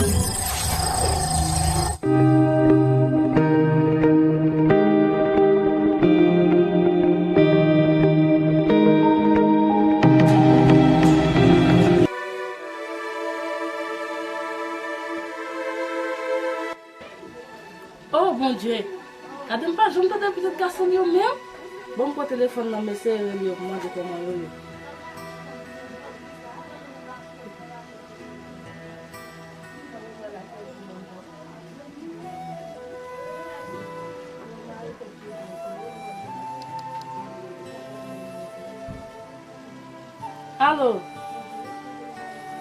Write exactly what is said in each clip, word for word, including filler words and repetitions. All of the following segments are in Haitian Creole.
Oh, Bondye! Gade, m pa janm tande pitit gason m yo menm. Bon, m pran telefòn nan, m eseye rele yo pou mande kòman yo ye. Alo?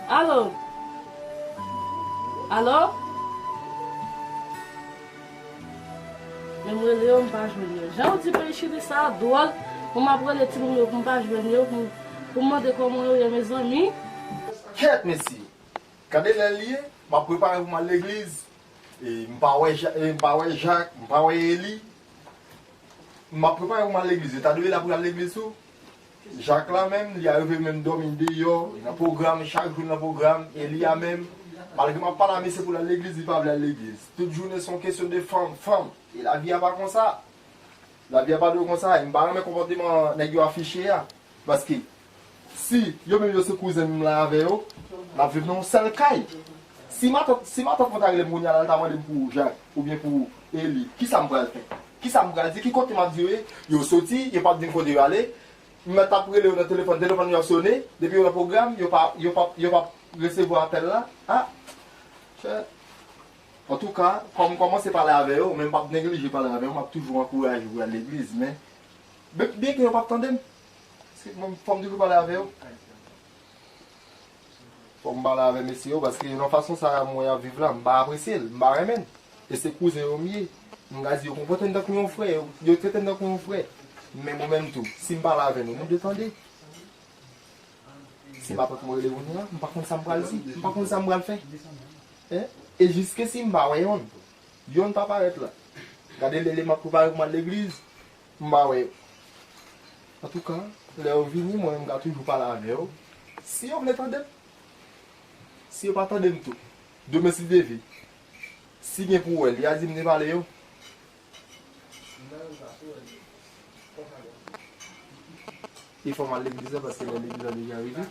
Alo? Alo? Men m rele yo, m pa jwenn yo. Jan yo di peyi Chili sa a dwòl, pou m ap rele timoun yo pou m pa jwenn yo, pou, pou m mande kòman yo ye, mezanmi. Kèt, mesye! Gade lè l ye, m ap prepare pou m al legliz. E m pa wè Ja-, e m pa wè Jak, m pa wè Eli. M ap prepare pou m al legliz. E ta dwe la pou l al legliz tou. Jak la menm, li arive menm dòmi deyò, li nan pwogram, chak jou l nan pwogram. Eli a menm, malgre m ap pale a misye pou l al legliz, li pa vle al legliz. Tout jounen se yon kesyon de fanm, fanm. E lavi a pa konsa. Lavi a pa dwe konsa. E m pa renmen konpòteman nèg yo afiche a. Paske si yo menm yo se kouzen m la avè yo, n ap viv nan yon sèl kay. Si matant, si matant mwen ta rele m kounye a la, l ta mande m pou Jak oubyen pou Eli, kisa m pral fè? Kisa m pral di? Ki kote m ap di yo ye? Yo soti, yo p ap di m kote yo ale. M mèt ap rele yo nan telefòn, telefòn yo ap sone, depi yo nan pwogram, yo pa, yo p ap, yo p ap resevwa apèl la. A, chè. Antouka, kòm m kòmanse pale avè yo, men m p ap neglije pale avè yo, m ap toujou ankouraje yo pou y al legliz, men byen, byen ke yo p ap tande m, se, mwen, fò m toujou pale avè yo. Fò m pale avè mesye yo, paske nan fason sa a mwen y ap viv la, m pa apresye l, m pa renmen l. E se kouzen yo m ye. M ka di yo konpòte m tankou yon frè, yo, yo trete m tankou yon frè. Men mwen menm tou, si m pale avè nou, nou dwe tande. Si matant mwen rele kounye a, m pa konn sa m pral di, m pa konn sa m pral fè. Hein? E jiske si m pa wè yonn, yonn pa parèt la. Gade lè, lè m ap prepare pou m al legliz, m pa wè yo. Antouka, lè yo vini, mwen menm m ka toujou pale avè yo. Si yo vle tande m, si yo pa tande m tou, demen si Dye vle, si gen pou wè l, y a di m te pale yo. E fò m al legliz la paske lè legliz la deja rive.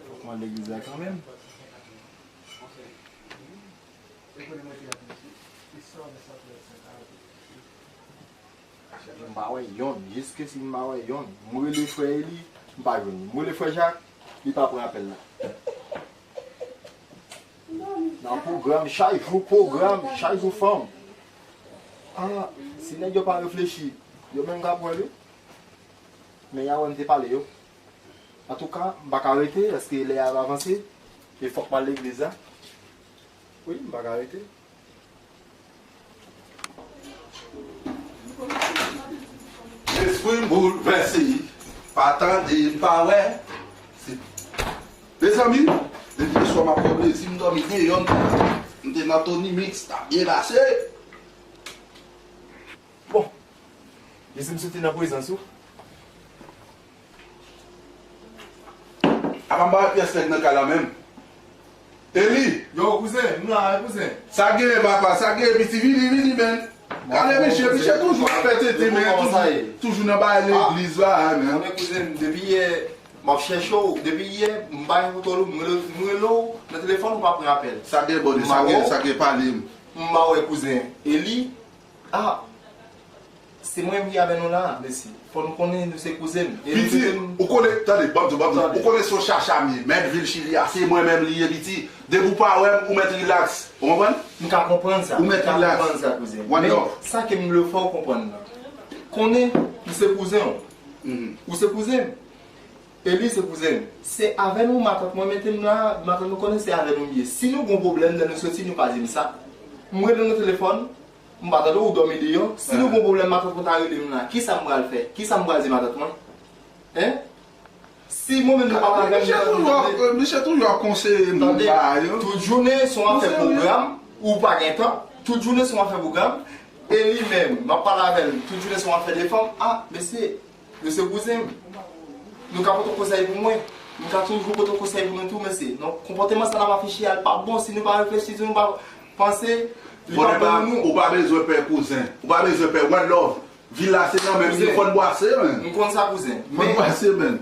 Fòk m al legliz la kanmenm. M pa wè yonn, jiske si m pa wè yonn. M rele frè Eli, m pa jwenn li. M rele frè Jak, li pa pran apèl la. Nan pwogram, chak jou pwogram, chak jou fanm. Ah, si nèg yo pa reflechi, yo menm ka pran yo. Men y a wè m te pale yo. Antouka, m pa ka rete, paske lè a ap avanse, e fòk m al legliz la. Wi, m pa ka rete. Lespri m boulvèse, pa tande, m pa wè. Se, mezanmi, depi yè swa m ap fè plezi m dòmi deyò, m te nan, m te nan Tony Mix, t ap byen pase. Bon, e si m soti nan prezans ou? Apa m pa wè pyès nèg nan kay la menm? Eli! Yo, kouzen, m la wi, kouzen. Sa genyen, papa? Sa genyen, piti? Vini, vini, menn. Gade misye, misye toujou ap fè tenten, men toujou, toujou nan bagay legliz la, menn. Konnen, kouzen, depi yè, m ap chèche w. Depi yè, m pa gen kontwòl ou, m rele, m rele w nan telefòn, ou pa pran apèl. Sa gen, bòde, sa gen, sa gen, pale m. M pa wè kouzen Eli. Ah, se mwen menm ki avè nou la, mesye. Fò nou konnen nou se kouzen. E nou Piti, se ou konnen, tande, ban m di w, ban m di w, ou konnen se yon chacha m ye. Mèt vil Chili a, se mwen menm li ye, piti. Depi w pa wè m, ou mèt rilaks. Ou konprann? M ka konprann sa. Ou mèt rilaks. M ka konprann sa, kouzen. Men sa ke m vle fè w konprann nan. Konnen m se kouzen w. Ou se kouzen m. Eli se kouzen m. Se avè nou matant mwen mete m la, matant nou konnen se avè nou m ye. Si nou gon pwoblèm lè nou soti, nou pa di m sa. M rele nan telefòn, m pa tande w, ou dòmi deyò. Si nou gon pwoblèm, matant mwen ta rele m la. Kisa m pral fè? Kisa m pral di matant mwen? Hein? Si mwen menm nou pa pale avè m, misye toujou ap, misye toujou ap konseye m. Tande, tout jounen se yon afè pwogram, ou pa gen tan. Tout jounen se yon afè pwogram. Eli menm, m ap pale avè l, tout jounen se yon afè de fanm. Ah, mesye, nou se kouzen m. Nou ka pote konsèy pou mwen. M ka toujou pote konsèy pou nou tou, mesye. Non, konpòteman sa n ap afiche a, l pa bon si nou pa reflechi, si nou pa panse, li pa bon pou nou. Ou pa bezwen pè, kouzen. Ou pa bezwen pè. One love. Vil la se nan men nou, fò n bwase, men. M konn sa, kouzen. Fò n bwase, men.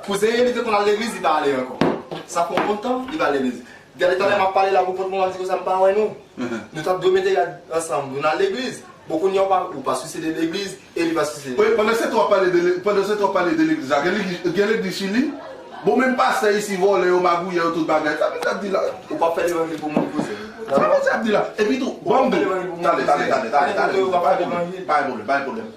Kouzen, li te konn al legliz, li pa ale ankò. Sa fè yon bon tan, li pa al legliz. Gade talè m ap pale la, pou kont mwen, m ap di konsa m pa wè nou. Nou t ap dwe mete rad ansanm, nou n al legliz. Bon, kounye a, ou pa, ou pa sisede legliz, e li pa sisede. Wi, pandan se tan w ap pale de le-, pandan se tan w ap pale de legliz la, gen legliz, gen legliz Chili. Bon, menm pastè isi, vòlè yo, magouyè yo, tout bagay. Sa Bondye ap di la? Ou p ap fè levanjil pou moun, kouzen. Sa Bondye ap di la? Epi tou, ban m di w. Talè, talè, talè, talè, talè. Pa gen pwoblèm, pa gen pwoblèm.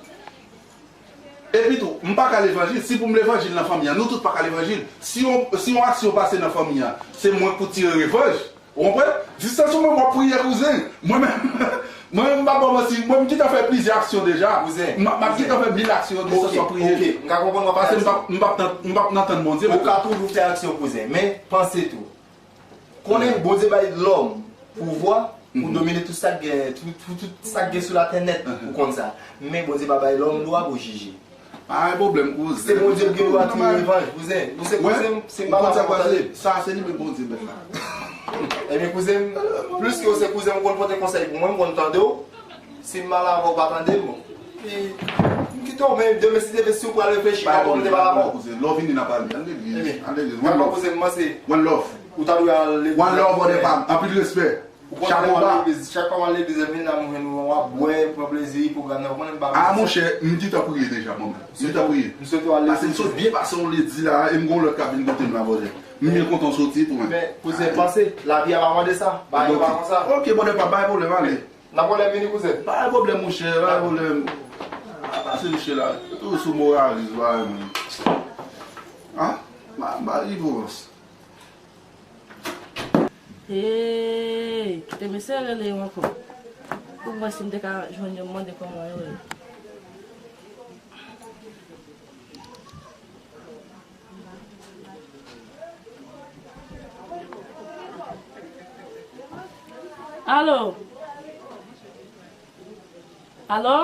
Epi tou, m pa ka levanjil. Si pou m levanjil nan fanmi an, nou tout pa ka levanjil. Si yon, si yon aksyon pase nan fanmi an, se mwen k pou tire revanj. Ou konprann? Distans ou menm w ap priye, kouzen. Mwen menm, mwen menm, m pa ba w manti, mwen m gentan fè plizyè aksyon deja. Kouzen, m ap, m ap gentan fè mil aksyon distans w ap priye. Ok, m ka konprann w ap fè aksyon. Paske m p ap, m p ap nan, m p ap nan tann Bondye. Ou ka toujou fè aksyon, kouzen, men panse tou. Konnen Bondye bay lòm pouvwa pou domine tout sa k gen, tout, tout, tout sa k gen sou latè nèt, ou konn sa. Men Bondye pa bay lòm dwa pou jije. Pa gen pwoblèm, kouzen. Se Bondye ki gen dwa tire revanj, kouzen. Ou se kouzen m, si m pa la, sa se li menm Bondye mèt la. Ebyen, kouzen m, plis ke w se kouzen m, ou konn pote konsèy pou mwen, m konn tande w. Si m mal avè w, pa tande m. Epi, m kite w, men demen si Dye vle, si w pral reflechi, pa pwoblèm, pa pwoblèm, kouzen. Lè w vini n a pale, ann legliz, ann legliz. One love. Kouzen m, mwen se. One love. Ou ta dwe al legliz. One love, brother pa m. Anpil respè. Chapo ba. Chak fwa m al legliz, lè m vin la, m jwenn ou, w ap bwè, pran plezi, pwogram nan, ou konnen m pa. Ah, monchè, m gentan priye deja, mwen menm. M gentan priye. M swete w al legliz. Paske m sot byen pase yon ledi la, e m gen yon lòt k ap vin kote m la, brother. M byen kontan w soti tou, men. Men, kouzen, panse, lavi a pa mande sa. Bagay yo pa konsa. Ok, brother, pa bay pwoblèm, ale. N ap wè lè m vini, kouzen. Pa gen pwoblèm, monchè, pa gen pwoblèm. Pa pase monchè la. Tou sou moralis, ba, men. Ah, ba, ba, li pwovans. Hey, kite mesye rele yo ankò. Pou m wè si m te ka jwenn yo, m mande kòman yo ye. Alo? Alo?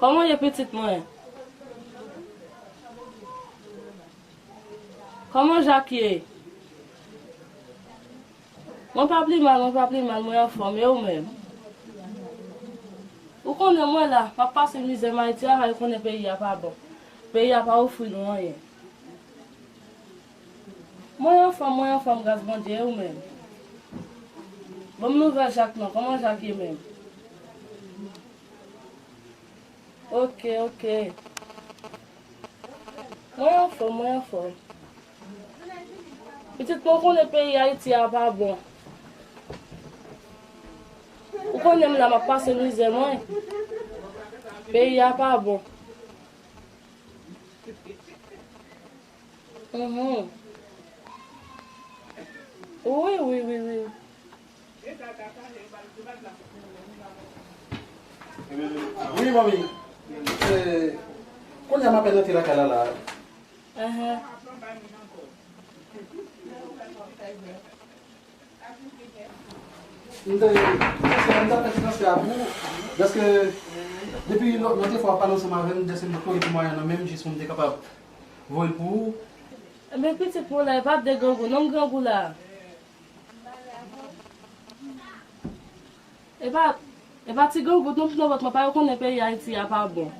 Kòman w ye, pitit mwen? Kòman Jak ye? Mwen pa pi mal, mwen pa pi mal, mwen anfòm, e ou menm? Ou konnen mwen la, m ap pase mizè m Ayiti a, ou konnen peyi a pa bon. Peyi a pa ofri nou anyen. Mwen anfòm, mwen anfòm, gras Bondye, e ou menm? Ban m nouvèl Jak non, kòman Jak ye menm? Ok, ok. Mwen anfòm, mwen anfòm. Pitit mwen, ou konnen peyi Ayiti a pa bon. Ou konnen m la, m ap pase mizè mwen. Peyi a pa bon. Mhm. Wi, wi, wi, wi. Wi, manmi. Eh, kounye a m apèn rantre lakay la, la. Ahan. M te, m te fè ti transfè a pou ou, dèske depi lò, lòt fwa w ap pale ansanm avè m, dèske m pa t konnen ki mwayen nan men m, jis pou m te kapab voye l pou ou. Men pitit mwen la, e pa de grangou non, m grangou la. E pa, e pa ti grangout non, pitit nan vant mwen, pa yo konnen peyi Ayiti a pa bon.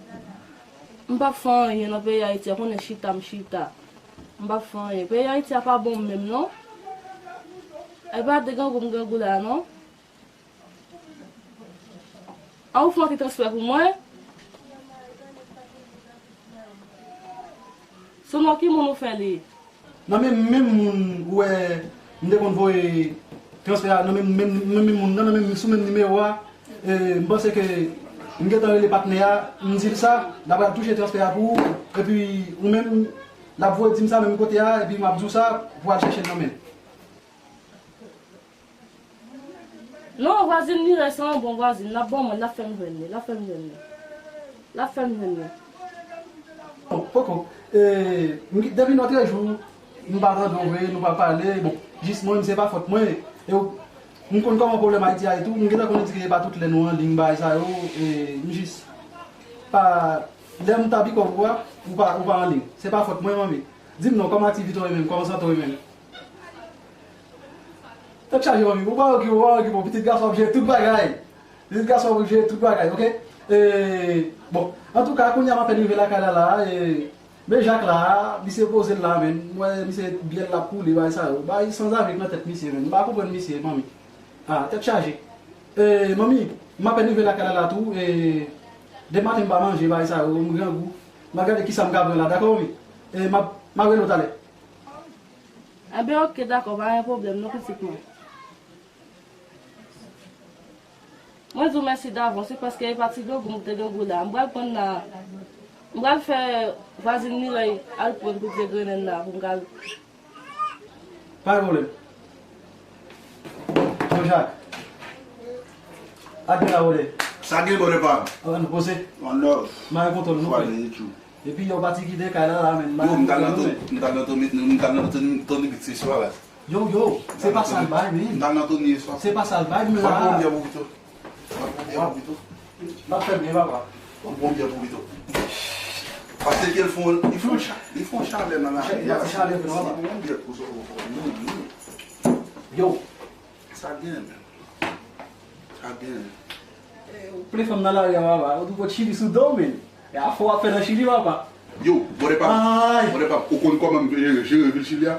M p ap fè anyen nan peyi Ayiti a, konnen chita, m chita. M p ap fè anyen. Peyi Ayiti a pa bon menm non. E pa de grangou m grangou la non. A ou fè yon ti transfè pou mwen? Sou non ki moun ou fè li? Nan menm, menm moun ou wè m te konn voye transfè a, nan menm, menm, menm, menm moun nan, nan menm, sou menm nimewo a, e, m panse ke m gentan rele patnè a, m di l sa, l ap al touche transfè a pou ou, epi ou menm, l ap voye di m sa menm kote a, epi m ap di w sa, pou al chèche l nan men l. Non, vwazin Miray se yon bon vwazin. L ap ban mwen, l ap fè m jwenn li, l ap fè m jwenn li. L ap fè m jwenn li. Bon, poko. E, m, depi lòt jou, m pa tande w vre, nou pa pale. Bon, jis mwen, se pa fòt mwen. E w, m konn kòman pwoblèm Ayiti a ye tou. M gentan konn di ke e pa tout lè nou anliy bagay sa yo. E, m jis pa Lè m ta pikòp ou a, ou pa, ou pa annik. Se pa fòt mwen, manmi. Di m non, kòman aktivite w ye menm? Kòman sante w ye menm? Tèt chaje, manmi. Ou pa okipe, ou pa okipe. Pitit gason ap jere tout bagay. Pitit gason ap jere tout bagay, oke? E, bon, antouka, kounye a m apèn rive lakay la, la, e, men Jak la, misye poze l la, menm. M wè misye byèl la ap koule, bagay sa yo. Bagay sanzave k nan tèt misye, menm. M pa konprann misye, manmi. Ah, tèt chaje. E, manmi, m apèn rive lakay la, la tou, e, depi maten m pa manje, bagay sa yo, m grangou. M a gade kisa m ka pran la, dakò, manmi? E, m ap, m ap rele w talè. Enben, oke, dakò, pa gen pwoblèm non, pitit mwen. Mwen di w mèsi davans, wi, paske e pa ti grangou m te grangou la. M pral pran nan, m pral fè vwazin Milay al pran pou te grennen nan pou m ka. Pa gen pwoblèm. Jean Jacques. Ak gen la, wole. Sa gen, bòdè pa m. An, nou poze. An, non. M a gen kontwòl nou, wi. Epi yo pati kite kay la, la, men. Yo, m t al nan Tony, m t al nan Tony, m t al nan Tony, Tony Bit se swa la. Yo, yo, se pa sa l bay, men. M t al nan Tony yè swa. Se pa sa l bay, men la. Pran yon byè pou pito. Pran yon byè pou pito. N ap fè byen, papa. Pran yon byè pou pito. Paske ke l fon, li fon cha, li fon chalè nan la. Li fon chalè, non, papa. Pran yon byè pou sa, pran yon byè. Yo. Sa gen, men. Sa gen. Ou ple fanm nan lari a, papa. Ou tou pot Chili sou do, men. E afè w ap fè nan Chili, papa. Yo, bòdè pa m. Ay. Bòdè pa m. Ou konn kòman m jere, jere vil Chili a?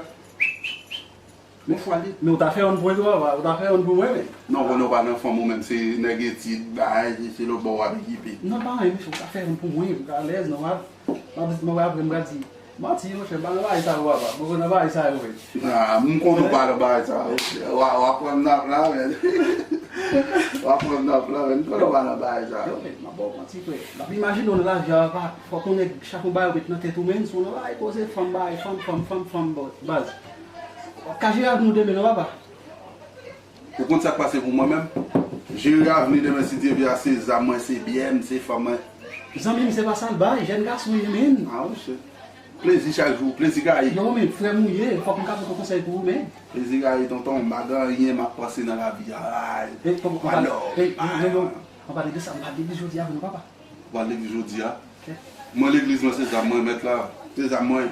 Men fwa li. Men ou ta fè youn pou mwen tou, papa. Ou ta fè youn pou mwen, men. Non, konnen w pa nan fanm ou menm. Se nèg etid, bay, se lòt bò w ap ekipe. Non, pa anyen, mesye, ou ta fè youn pou mwen. Ou ta alèz, non, papa. M ap, m ap apre, m pral di. Manti, monchè, m pa nan bagay sa yo, papa. Mwen konn nan bagay sa yo, men. Ah, m konn ou pa nan bagay sa yo. W a, w a pran m nan pla, men. W a pran m nan pla, men. M konn ou pa nan bagay sa yo. Yo, men, m ap ba w manti, frè. M ap imajine w nan lavi a, papa. Fòk yon nèg chak yon bagay ou met nan tèt ou, men. Si w nan bagay koze fanm, bagay fanm, fanm, fanm, fanm, baz. W ap ka jere avni w demen, non, papa. Ou konn sa k pase pou mwen menm? Jere avni demen, si Dye vle, a se zam mwen, se byè m, se fanm mwen. Zanmi m, se pa sa l bay, jèn gason ye, men. Ah, monchè. Plezi chak jou, plezi ka ye. Yo, men, frè m ou ye, fòk m ka pote konsèy pou ou, men. Plezi ka ye, tonton, m pa gen anyen m ap panse nan lavi a. Ay, e, kòman, anpale, e, yo, yo, yo, anpale de sa, m pral legliz jodi a, vre non, papa. Ou al legliz jodi a? Mwen legliz mwen se zam mwen mèt la. Se zam mwen.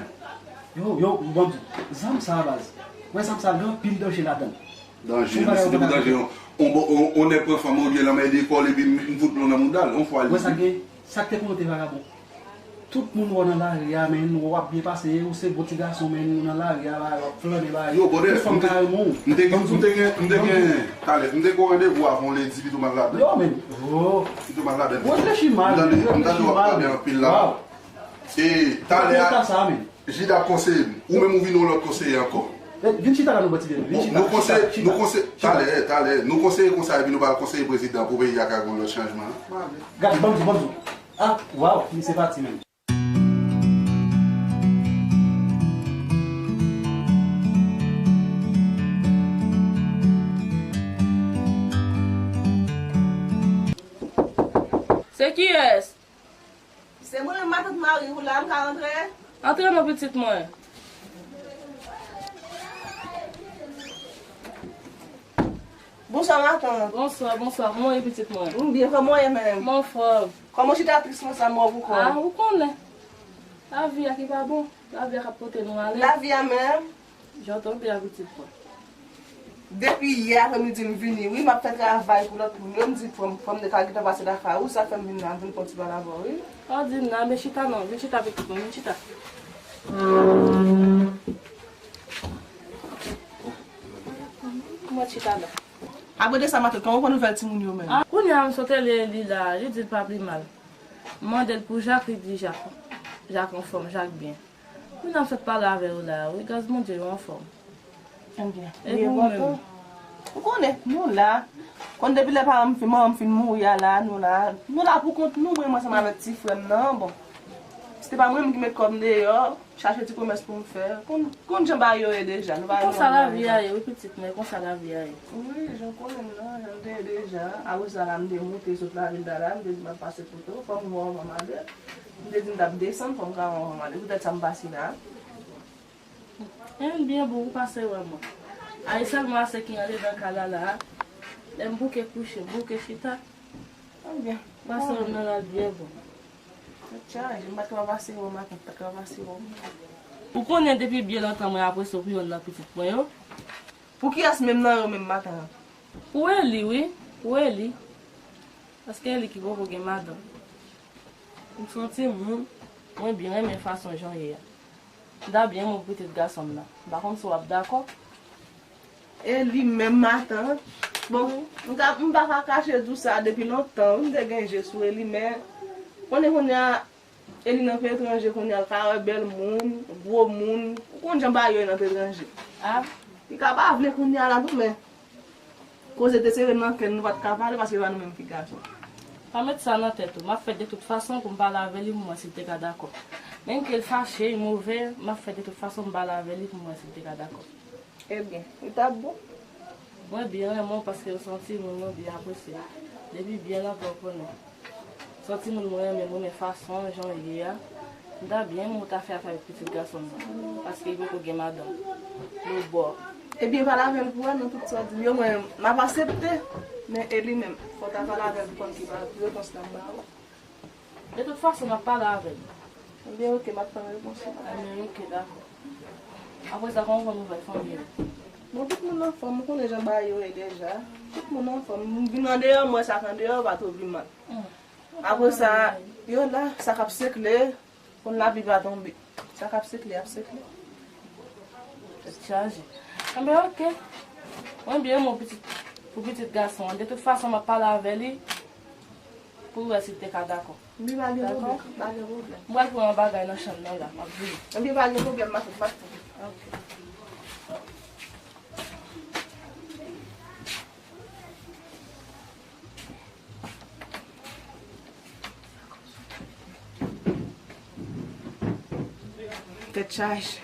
Yo, yo, bon, zam sa a baz. Mwen zam sa a gen anpil danje ladan l. Danje, si te pou danje, on, on, on, on nèg pran fanm olye l anmède kò l epi m, m fout plon nan mouda l, on fwa li. Mwen sa gen, sa k te konnen te vagabon. Tout moun wè w nan lari a, men, w ap byen pase, ou se bon ti gason, men, ou nan lari a, la, w ap flannen, la. Yo, bòdè, tout fanm ka renmen w. M te gen, m te gen, m te gen, talè, m te gen randevou avè yon ledi, pito m al ladan. Yo, men, oh. Pito m al ladan. Ou reflechi mal, reflechi mal. M tande w ap pale anpil la. Wow. E, talè a, Jida ap konseye m. Ou menm ou vin yon lòt konseye ankò. Eh, vin chita la, nou bò ti vin. Vin chita, nou konseye, chita, nou konseye, talè, talè. Nou konseye konsa, epi nou pral konseye prezidan pou peyi a ka gen yon lòt chanjman. Gade, ban m di, ban m di. Ah, waw, misye pati menm. Se kiyès? Se mwen menm, matant Mari, ou la, m ka rantre? Antre non, pitit mwen. Bonswa, matant. Bonswa, bonswa. Kòman w ye, pitit mwen? M byen, kòman w ye menm? Mwen anfòm. Kòman w chita tris konsa, mò pou kò? Ah, ou konnen. Lavi a ki pa bon. Lavi a k ap pote nou ale. Lavi a menm? Jan w tande a, pitit mwen. Depi yè apremidi m vini, wi, m ap fè travay pou lòt moun yo. M di, fò m, fò m te ka gentan pase lakay ou, sa fè m vin la, m vin pran ti pale avè w, wi. Pa di m nan, men chita non, vin chita, pitit mwen, vin chita. Mwen chita la. Apre de sa, matant, kòman w pran nouvèl timoun yo menm? Ah, kounye a, m sot rele li la, li di l pa pi mal. M mande l pou Jak, li di Jak, Jak anfòm, Jak byen. Kounye a m sot pale avè w la, wi, gras Bondye, yo anfòm. Ebyen, epi ou menm? Ou konnen, nou la. Konn depi lè paran m fin, manman m fin mouri a la, nou la. Nou la pou kont nou, mwen, mwen ansanm avèk ti frè m nan, bon. Si te pa mwen menm ki met kò m deyò, chache ti komès pou m fè. Konn, konn jan bagay yo ye deja, nou pa... Konsa lavi a ye, wi, pitit mwen, konsa lavi a ye. Wi, jan w konnen l lan, jan l te ye deja. Apre sa la, m te moute sot lavil la, la, m te di m ap pase kote w, fò m wè w anvan m ale. M te di m t ap desann, fò m ka wè w anvan m ale. Poutèt sa m pase la. Ebyen, bon, ou pase wè mwen. A, e sèlman ase ki andedan kay la la. Lè m bouke kouche, m bouke chita. Ebyen, pase wè m nan la byen bon. Tèt chaje, m pa t ka pa pase wè w matant, pa t ka pa pase wè w. Ou konnen depi byen lontan mwen apresye opinyon nan pitit mwen yo. Pou kiyès menm nan yo menm matant? Pou Eli, wi. Pou Eli. Paske Eli ki poko gen madanm. M santi m, mwen byen renmen fason jan w ye a. M ta byen renmen w pitit gason m nan. M pa konn si w ap dakò. Eli menm matant. Bon, m ka, m pa ka kache di w sa depi lontan, wi, m te gen je sou Eli, men konnen kounye a, Eli nan peyi etranje kounye a, l ka wè bèl moun, gwo moun. Ou konn jan bagay yo ye nan peyi etranje. Ah. Li ka pa vle kounye a la non, men koze te sere nan kè n, nou pa t ka pale paske se pa nou menm ki gason. Pa met sa nan tèt ou. M ap fè de tout fason pou m pale avè li pou m wè si l te ka dakò. Menm ke l fache, l move, m ap fè de tout fason m pale avè li pou m wè si l te ka dakò. Ebyen, li t ap bon. Mwen byen renmen w paske w se yon timoun mwen byen apresye. Depi byen lontan w konnen. Se yon timoun mwen renmen, mwen renmen fason jan w ye a. M ta byen renmen w ta fè afè avèk pitit gason m nan. Paske li poko gen madanm. Lòtbò. Ebyen, pale avè l pou wè non tout sa w di m yo, mwen, m ap aksepte. Men e li menm, fò w ta pale avè l pou konn ki pa repons l ap ba ou. De tout fason, m ap pale avè l. Ebyen, oke, m ap tann repons ou. Ebyen, oke, dakò. Apre sa, kòman w pran nouvèl fanmi yo? Bon, tout moun anfòm, ou konnen jan bagay yo ye deja. Tout moun anfòm. M vin andeyò, m wè sa k andeyò pa twò pi mal. Hmm. Apre sa, yo la, sa k ap sekle, konn lapli pa tonbe. Sa k ap sekle, ap sekle. Tèt chaje. Enben, oke. Mwen byen, mon pitit, pou pitit gason an. De tout fason, m ap pale avè li. Pou l wè si l te ka dakò. Li pa gen pwoblèm, pa gen pwoblèm. M pral pran yon bagay nan chanm nan la, m ap vini. Epi pa gen pwoblèm, m ap, m ap. Ok. Tèt chaje.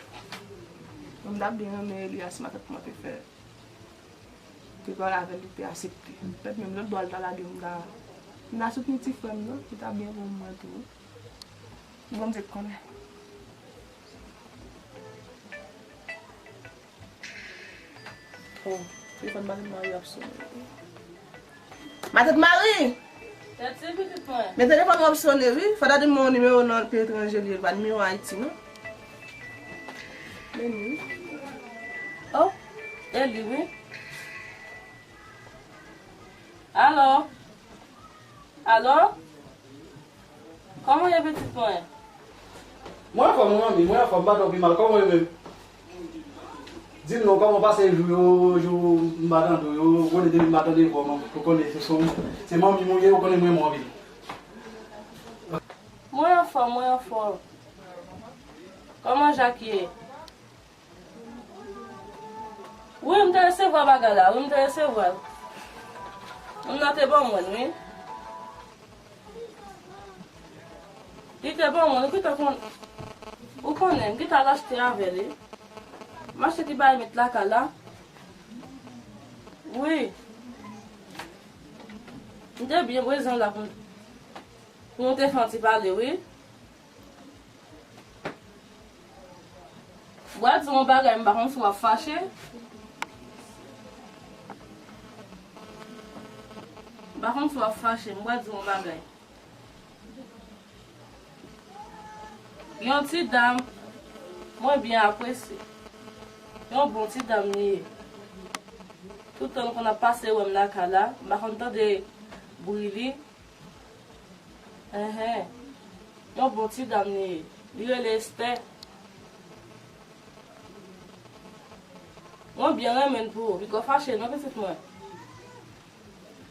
Mwen m t ap byen renmen Elias, matant mwen te fè. Te pale avè l, li te aksepte. Petèt menm lòt bò a l ta lage m ta, m ta soutni ti frè m nan, li ta byen pou mwen tou. Bondye k konnen. Oh, telefòn matant Mari ap sonnen. Matant Mari! Tèt ti pitit mwen. Men telefòn w ap sonnen wi. Fò ta di m yon nimewo nan peyi etranje li ye, pa nimewo Ayiti non. Men wi. Oh, e li wi. Alo? Alo? Kòman w ye pitit mwen? Mwen anfòm wi manmi, mwen anfòm, m pa twò pi mal, kòman w ye menm? Di m non, kòman w pase jou yo, jou m pa tande w yo, ou konnen depi m pa tande vwa w, ou konnen se, se, se manmi m ou ye, ou konnen m renmen w anpil. Mwen anfòm, mwen anfòm. Kòman Jak ye? Wi, m te resevwa bagay la, wi, m te resevwa l. Moun nan te ban mwen l, wi. Li te ban mwen l, ou gentan konn, ou konnen, m gentan al achte avè l, wi. M achte ti bagay met lakay la. Wi. M te byen bezwen l la pou, pou nou te fè yon ti pale, wi. M pral di w yon bagay, m pa konn si w ap fache. M pa konn si w ap fache, m pral di w yon bagay. Yon ti dam, mwen byen apresye. Yon bon ti dam li ye. Tout tan l konn ap pase wè m lakay la, m pa konn tande bri li. Enhen. Yon bon ti dam li ye. Li rele Estè. Mwen byen renmen l pou ou. Li twò fache non, pitit mwen.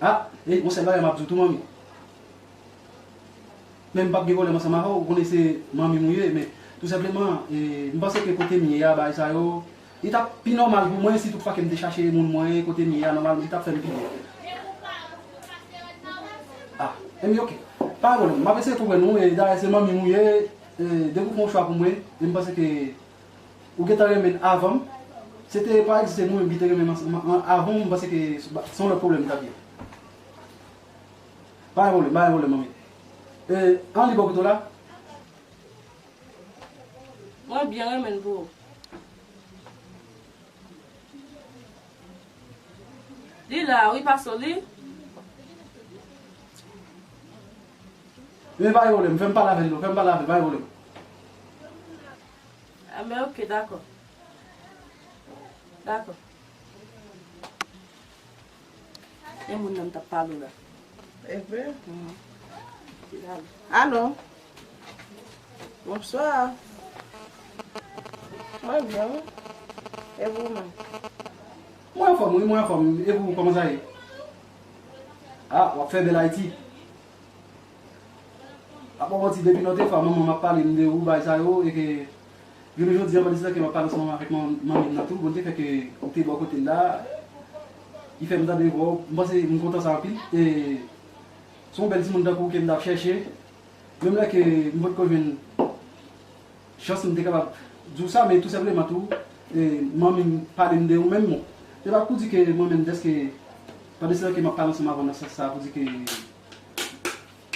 Ah, e, yon sèl bagay m ap di w tou, manmi. Men m p ap gen pwoblèm ansanm avè w, ou konnen se manmi m ou ye, men tou senpleman, e, m panse ke kote m ye a, bagay sa yo, li t ap pi nòmal pou mwen si tout fwa ke m te chache moun mwen, kote m ye a, nòmalman, li t ap fè m pi byen. Ah, enben, ok. Pa gen pwoblèm. M ap eseye tou wè nou. E, dayè, se manmi m ou ye. E, depi w fè yon chwa pou mwen, e m panse ke ou gentan renmen l avan m. Se te pa egziste nou menm ki te renmen m ansanm an-, avan m, m panse ke se yon lòt pwoblèm li t ap ye. Pa gen pwoblèm, pa gen pwoblèm, manmi. E, an li bò kote w la? Mwen byen renmen l pou ou. Li la, wi, pa sou li. Men pa gen pwoblèm, fè m pale avè l, fè m pale avè l, pa gen pwoblèm. Enben, oke, dakò. Dakò. E moun nan m t ap pale w la. E vre? Mhm. Alo. Bonswa. Mwen byen, wi. E ou menm? Mwen anfòm, wi, mwen anfòm. E ou, kòman sa ye? A, w ap fè bèl Ayiti. A, pa manti, depi nan te fwa, manman m ap pale m de ou, bagay sa yo, e ke jounen jodi a, pandan se tan ke m ap pale ansanm avèk man-, manmi m nan tou, bon, te fè ke ou te bò kote l la, li fè m tande vwa w, m panse m kontan sa anpil, e se yon bèl timoun tankou w ke m t ap chèche, menm lè ke m potko jwenn chans m te kapab di w sa, men tou senpleman tou, e, manmi m pale m de ou menm, bon. Se pa pou di ke mwen menm, dèske, pandan se tan ke m ap pale ansanm avè w nan sans sa, pou di ke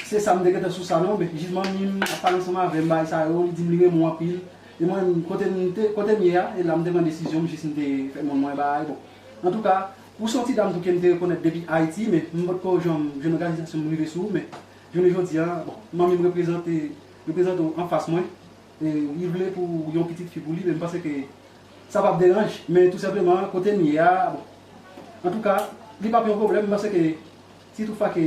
se sa, m te gentan sou sa, non, men jis manmi m ap pale ansanm avè m, bagay sa yo, li di m li renmen w anpil. E mwen menm, kote m te, kote m ye a, e la m te pran desizyon m, jis m te fè moun mwen bagay, bon. Antouka, ou se yon ti dam tou ke m te rekonèt depi Ayiti, men m potko janm jwenn okazyon m rive sou ou, men jounen jodi a, bon, manmi m reprezante, reprezante w anfas mwen. E, li vle pou yon pitit fi pou li, men m panse ke sa p ap deranje, men tou senpleman, kote m ye a, bon. Antouka, li p ap yon pwoblèm, m panse ke si toutfwa ke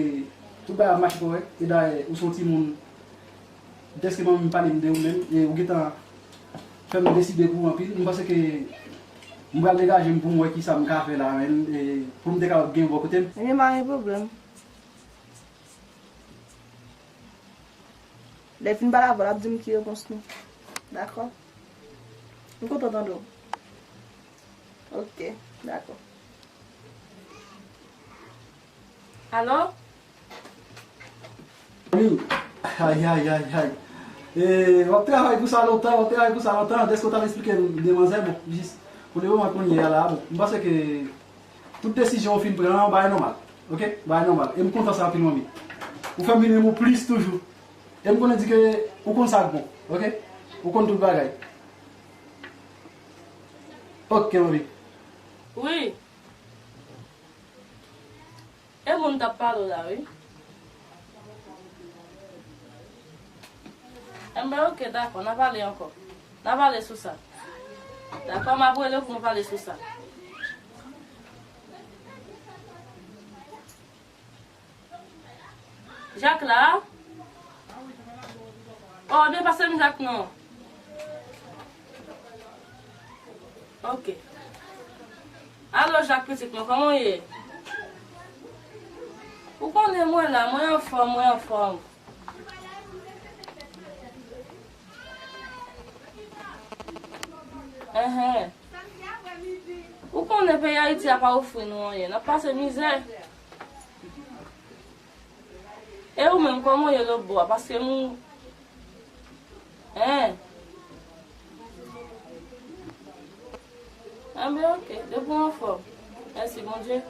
tout bagay ap mache kòrèk, e dayè, ou se yon timoun, dèske manmi m pale m de ou menm, e ou gentan fè m deside pou ou anpil, m panse ke m pral degaje m pou m wè kisa m ka fè la menm, e pou m te kapab gen bò kote m. Ebyen, pa gen pwoblèm. Lè l fin pale avè w, l ap di m ki repons nou. Dakò? M kontan tande w. Oke, dakò. Alo? Wi. Ay, ay, ay, ay. E, w ap travay pou sa lontan, w ap travay pou sa lontan. Dèske w t ap esplike m de manzè, bon, jis pou le moman kounye a la, bon, m panse ke tout desizyon w fin pran an, bagay nòmal. Oke? Bagay nòmal. E m kontan sa anpil, manmi. Ou fè m vin renmen w plis toujou. E m konnen di ke ou konn sa k bon. Oke? Ou konn tout bagay. Oke, manmi. Wi. E moun t ap pale w la, wi. Enben, oke, dakò, n a pale ankò. N a pale sou sa. Dakò, m ap rele w pou nou pale sou sa. Jak la? Oh, ebyen, pase m Jak non. Oke. Alo, Jak pitit mwen, kòman w ye? Ou konnen mwen la, mwen anfòm, mwen anfòm. Enhen. Ou konnen peyi Ayiti a pa ofri nou anyen. N ap pase mizè. E ou menm, kòman w ye lòtbò a? Paske nou, en. Enben, oke. Depi w anfòm. Mèsi, Bondye.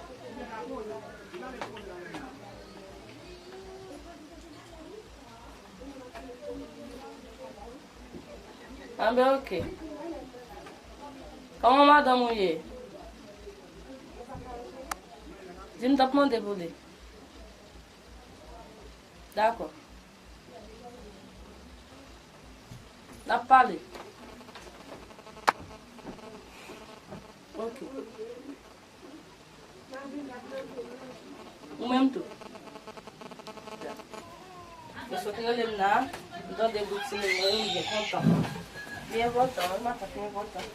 Enben, oke. Kòman madanm ou ye? Di m t ap mande pou li. Dakò. N ap pale. Oke. Ou menm tou. Yo sot rele m la, m tande bout timoun mwen yo, m byen kontan. Li enpòtan, wi, matant, li enpòtan.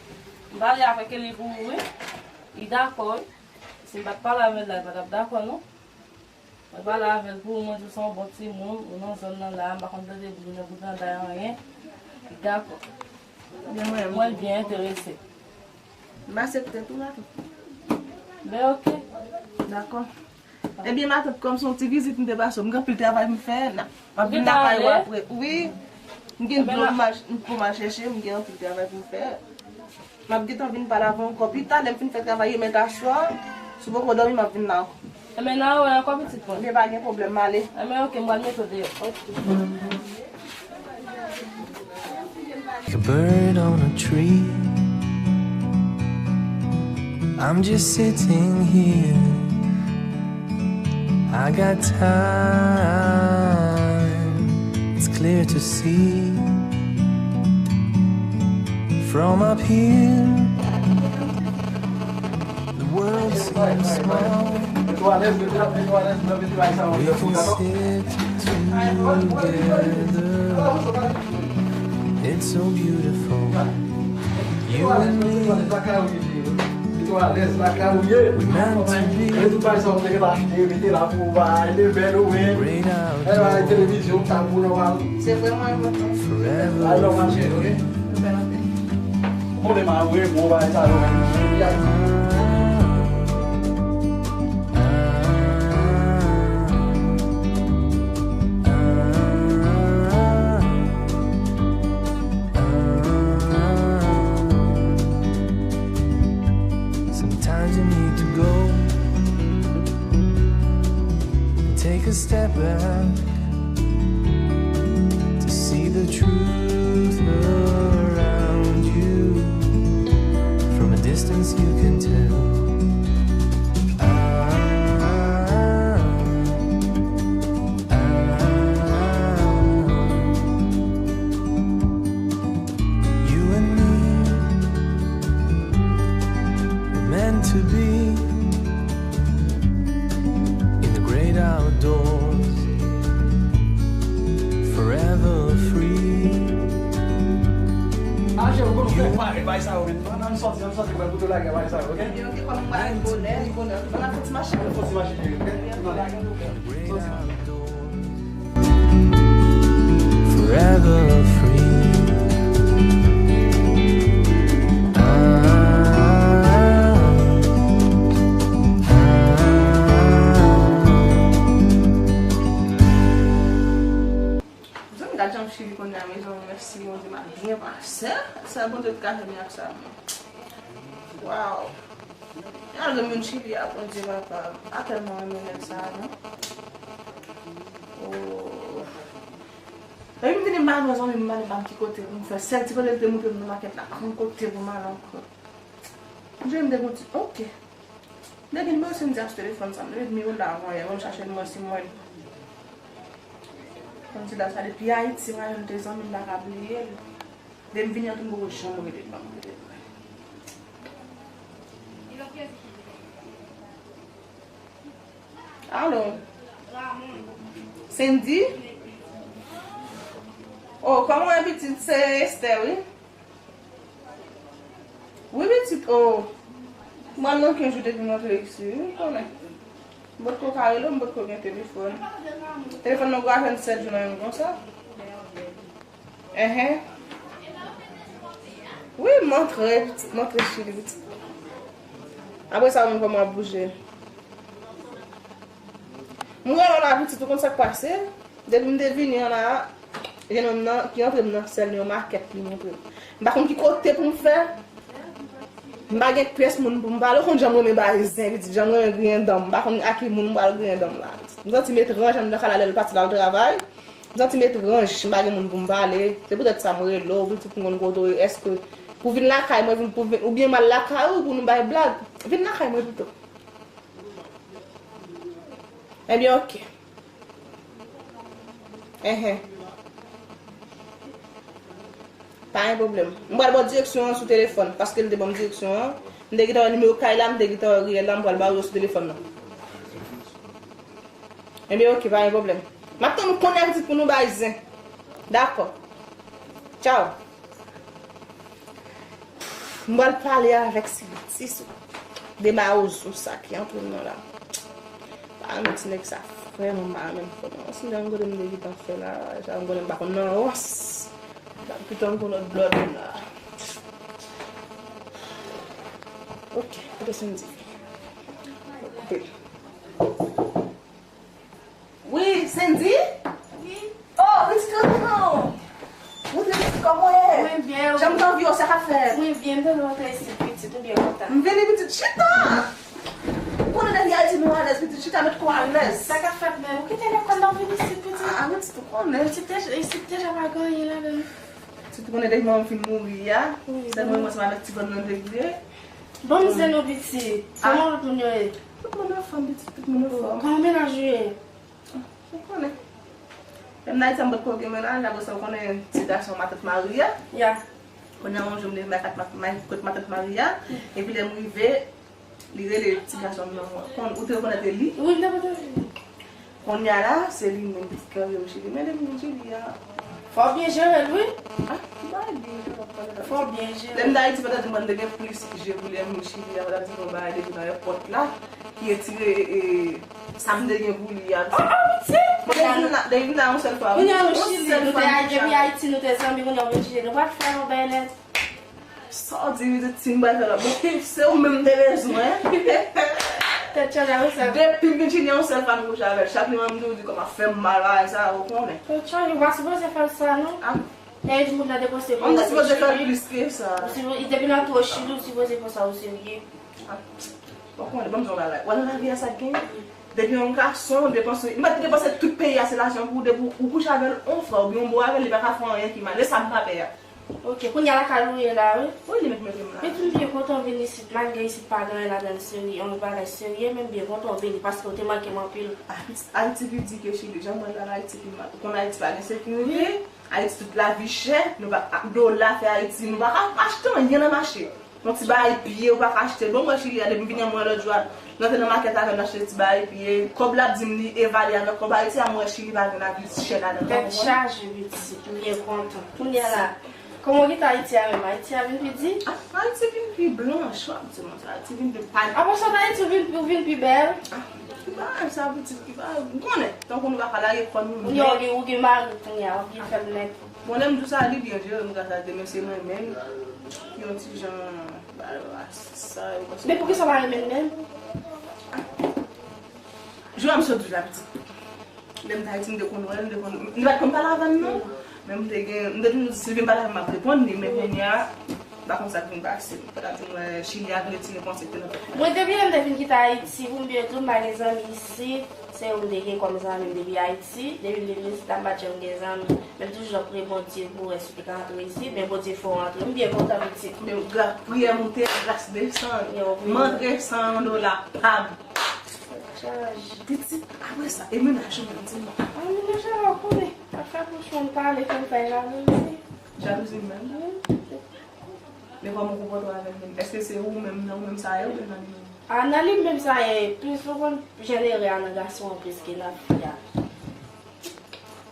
M pale avèk li pou ou, wi. Li dakò, wi. Si m pa t pale avè l la, li pa t ap dakò, non. Mwen pale avè l pou ou, mwen di w se yon bon timoun, ou nan zòn nan la, m pa konn tande bri nan bout nan day anyen. Li dakò. Mwen byen enterese. M aksepte tou, matant. Ben, oke. Dakò. Ebyen, matant, kòm se yon ti vizit m te pase w, m gen anpil travay pou m fè. M ap vin lakay ou apre. Wi. M gen dlo pou m al chèche, m gen anpil travay pou m fè. M ap gentan vin pale avè w ankò pita, lè m fin fè travay remèt aswè, si w poko dòmi, m ap vin la ankò. Enben, n a wè ankò pitit mwen. Ebyen, pa gen pwoblèm, m ale. Enben, oke, m pral mete w deyò. Oke. Like a bird on a tree. I'm just sitting here. I got time. Clear to see from up here. The world seems small. We can sit together. It's so beautiful. You and me. We meant to be. Great outdoors. Se vrèman enpòtan. Forever. Alò, mache, ok? Ou konnen m a wè bon bagay sa yo. Sometimes you need to go and take a step back to see the truth around you. From a distance, you can tell. Ah, ah, ah. You and me were meant to be in the great outdoors, forever free. Aje, ou konn fè pare bay sa yo menm. Ann, ann sòti, ann sòti, pral kote w lage bay sa yo, ok? Yo te konn mwen bonè, bonè. Ann fè ti mache. Ann fè ti mache, ok? Ann ale. Sòti. Forever free. Ah, ah, ah. Zanmi, gad jan m chili kounye a, mezanmi, mèsi Bondye, m ap byen pase. Sèl Bondye ki ka fè mirak sa, mwen. Waw. Gade m vin chili a, Bondye papa. A tèlman renmen nèg sa a, non? Oh. Depi m vini, m pa wè zanmi m, m pa konn ki kote pou m fè. Sèl ti kote l te montre m nan makèt la, pa konn kote pou m al ankò. M jwenn de konti, ok. M te gen nimewo Sendy a sou telefòn sa m, m te met nimewo l la avan yè, m chache nimewo si m wè l. Kandida sa depi Ayiti, m a jwenn de zanmi m, m pa ka bliye l. Depi m vini an tou, m poko janm rele l, ban m rele l. Alo. Sendy? Oh, kòman w ye pitit? Se Esther, wi. Wi, pitit, oh. Mwen nan kenz jou depi m antre isi, wi, m konnen. M potko ka rele w, m potko gen telefòn. Telefòn nan gwo a fè n sèt jou nan menm konsa. Enhen. Wi, m antre, pitit, m antre chili, pitit. Apre sa, ou menm kòman w ap bouje? M rele w la, pitit, ou konn sa k pase? Depi m te vini an la, jennonm nan ki antre m nan sèl nan yon makèt li montre m. M pa konn ki kote pou m fè. M pa gen pyès moun pou m pale. Ou konn jan m renmen bay zen, pitit, jan m renmen griyen dan m. M pa konn a ki moun m pral griyen dan m la, pitit. M santi m etranj anndan kay la lè l pati l al travay. M santi m etranj, m pa gen moun pou m pale. Se poutèt sa m rele w, pitit, pou m konn kote w ye. Èske pou vin lakay mwen, vin, pou vin, oubyen m al lakay ou pou nou bay blag? Vin lakay mwen pito. Ebyen, ok. Enhen. Pa gen pwoblèm. M pral ba w direksyon an sou telefòn, paske l te ban m direksyon an. M te gentan wè nimewo kay la, m te gentan wè riyèl la, m pral ba w yo sou telefòn nan. Ebyen, ok, pa gen pwoblèm. M ap tann ou kounye a, pitit, pou nou bay zen. Dakò. Tchaw. M pral pale avèk Silti sou de mawozo sa ki antre m nan la. Pa renmen ti nèg sa vrèman, m pa renmen l vrèman. Si m te konn kote m te gentan fè la, sa m konnen m pa konn nan rans. M ap kite m pou lòt blòd la. Ok, kote Sendy? Koupe. Wi, Sendy? Wi. Oh, pitit, rantre non. Rantre, pitit, kòman w ye? Mwen byen, wi. Jan m t anvi w, sa k ap fèt? Mwen byen, m te rantre isit, pitit, ou byen kontan? M vini, pitit, chita! Ou konnen depi Ayiti nou alèz, pitit, chita, met kò w alèz. Sa k ap fèt menm? Ou kite lekòl la, w vin isit, pitit? Ah, pitit, ou konnen. Pitit, te, isit deja pa gen anyen ladan l. Pitit, ou konnen depi manman m fin mouri a, wi, sèl mwen menm ansanm avèk ti grann nan te rete. Ban m zen non, pitit. Ah. Kòman lòt moun yo ye? Tout moun anfòm, pitit, tout moun anfòm. Kòman mennaj ou ye? Ou konnen. Lè m nan Ayiti, m potko gen mennaj, apre sa, ou konnen ti gason matant Maria. Ya. Kounye a, yon jou, m leve bay kat mat-, may-, kot matant Maria. Epi lè m rive, li rele ti gason m nan, mwen, konn, ou te rekonèt li? Wi, m te rekonèt li. Kounye a la, se li menm ki kanpe m Chili. Men depi m vin Chili a. Fò w byen jere l, wi. Ah, ki bagay byen jere, w ap pale la. Fò w byen jere. Lè m t Ayiti, pa ta di mwen m te gen plis je pou lè m vin Chili a, pa ta di mwen bagay depi nan èpòt la, ki retire, e, e, sa m te gen pou li a. Oh, oh, pitit! Mwen te vin la, te vin la yon sèl fwa. Kounye a nou Chili, nou te Ayiti, nou te zanmi, kounye a nou vin Chili, nou pa fè yon bagay nèt. Sa w di, pitit, si m bay fè lòt. Bon, se ou menm m te bezwen. Tèt chaje avè sa. Depi m vin Chili, yon sèl fwa m kouche avè l. Chak li menm m toujou di kòman fè m mal, bagay sa, ou konnen. Tèt chaje, ou pa sipoze fè l sa, non. Ah. Lè di moun nan depanse pou ou te sipoze fè l plis ke sa. Ou sipo-, depi nan tou Chili, ou sipoze pran sa o serye. Ah. Ou konnen, ban m di yon bagay. Wè nan lavi a sa k genyen. Depi yon gason depanse, li mèt depanse tout peyi a, se lajan pou ou, depi ou kouche avè l yon fwa, oubyen yon bo avè l, li pa ka fè w anyen ki mal. E sa m pa pè a. Ok, kounye a lakay ou ye la, wi. Wi, li mèt mete m la. Pitit, m byen kontan w vin isit, malgre isit pa gen anyen ladan l serye, yon bagay serye, men m byen kontan w vini, paske w te manke m anpil. Ah, pitit, Ayiti pi di ke Chili, jan m wè l la, Ayiti pi mal. Ou konn Ayiti pa gen sekirite, Ayiti tout lavi chè, nou pa, a, dola fè Ayiti, nou pa ka achte anyen nan mache. Yon ti bagay pye, ou pa ka achte. Bon, mwen Chili a, depi m vini an mwen lòt jou a, m antre nan makèt avè l, m achte ti bagay pye. Kòb la ap di m li evalye avèk kòb Ayiti a, mwen Chili pa gen lavi chè ladan l. Tèt chaje, pitit, m byen kontan. Kounye a la, kòman w kite Ayiti a menm? Ayiti a vin pi di? Ah, Ayiti vin pi blanch, w ap di mwen sa. Ayiti vin pi pal. Apre sa, Ayiti ou vin, ou vin pi bèl? Ah, ki bagay sa, pitit, ki bagay, ou konnen, tankou nou pa ka lage kò nou nèt. Ou gen, ou gen mari kounye a, w ap byen fè l nèt. Bon, lè m di w sa, li byen jere m, gras a Dye, men se mwen menm ki yon ti jan, ba yo rasis sa, yo panse. Men poukisa w pa renmen l menm? Jan m sot di w la, pitit. Lè m t Ayiti, m te konn wè l, m te konn, li pa t konn pale avè m, non. Men m te gen, m te toujou di, si l vin pale avè m, m ap reponn li, men kounye a, m pa konn sa k vin pase. Fò ta di mwen, Chili a vin retire panse k te nan tèt mwen. Mwen, depi lè m te vin kite Ayiti, pou m byen di w, m pa gen zanmi isit. Se yo m te gen kòm zanmi m depi Ayiti. Depi m te vin isit la, m pa t janm gen zanmi. Men m toujou ap priye Bondye pou wè si m te ka antre isit. Men Bondye fè w antre. M byen kontan, pitit. Men gra-, priyè moute, gras desann. M antre san yon dola pa m. Pitit, apre sa, e mennaj ou menm, di m non. A, mennaj la, ou konnen. Ap fè bouch mwen pale, fè m fè jalouzi. Jalouzi menm? Wi. Men kòman w konpòte w avè l menm? Èske se ou menm, nan ou menm sa ye oubyen nan li menm? A, nan li menm sa ye. Plis ou konn jere a nan gason an plis ke nan fi a.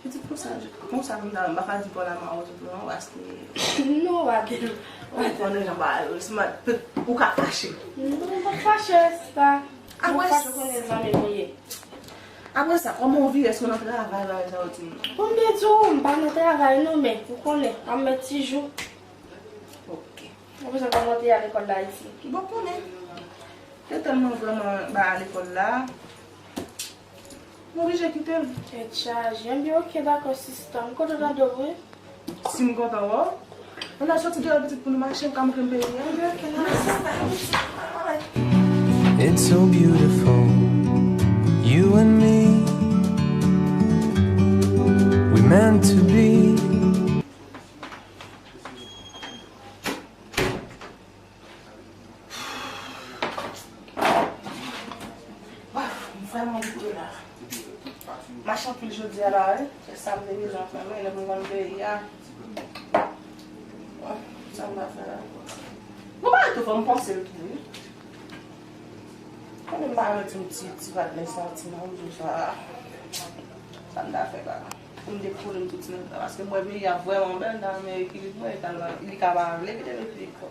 Pitit, konsa, konsa m ta, m pa ka di Paul a Mawozo tou non, paske. Non, w pa di l. Ou konnen jan bagay yo, si m a, ou ka fache. Non, m pa fache, sista. Apre sa, ou konnen zanmi nou ye. Apre sa, kòman w vire, èske w nan travay, bagay sa yo di m? Pou m byen di w, m pa nan travay non, men ou konnen, m ap met ti jou. Ok. Ou bezwen kòman w te al lekòl la isi? Bon, konnen. Te tèlman vrèman ba lekòl la, m oblije kite l. Tèt chaje. Ebyen, ok, dakò, sista. M kontan tande w, wi. Si m kontan wè w, ann al soti deyò pitit pou nou mache, ou ka montre m peyi a. Ebyen, ok, n al. Sista, bye. It's so beautiful, you and me. We meant to be. Waf, m vrèman boule la. Mache anpil jodi a la, wi. Se sa m te bezwen fè, men lè m konn peyi a. Waf, sa m ta fè la? Bon, bagay tou fò m panse l tou, wi. Konnen m pa renmen ti, ti, ti patnè santiman m di w sa. Sa m ta fè la? Pou m dekoule m tout ti nèg la, paske m wè peyi a vrèman bèl, m ta renmen ekilib mwen, li ka pa vle kite m ekilib kò.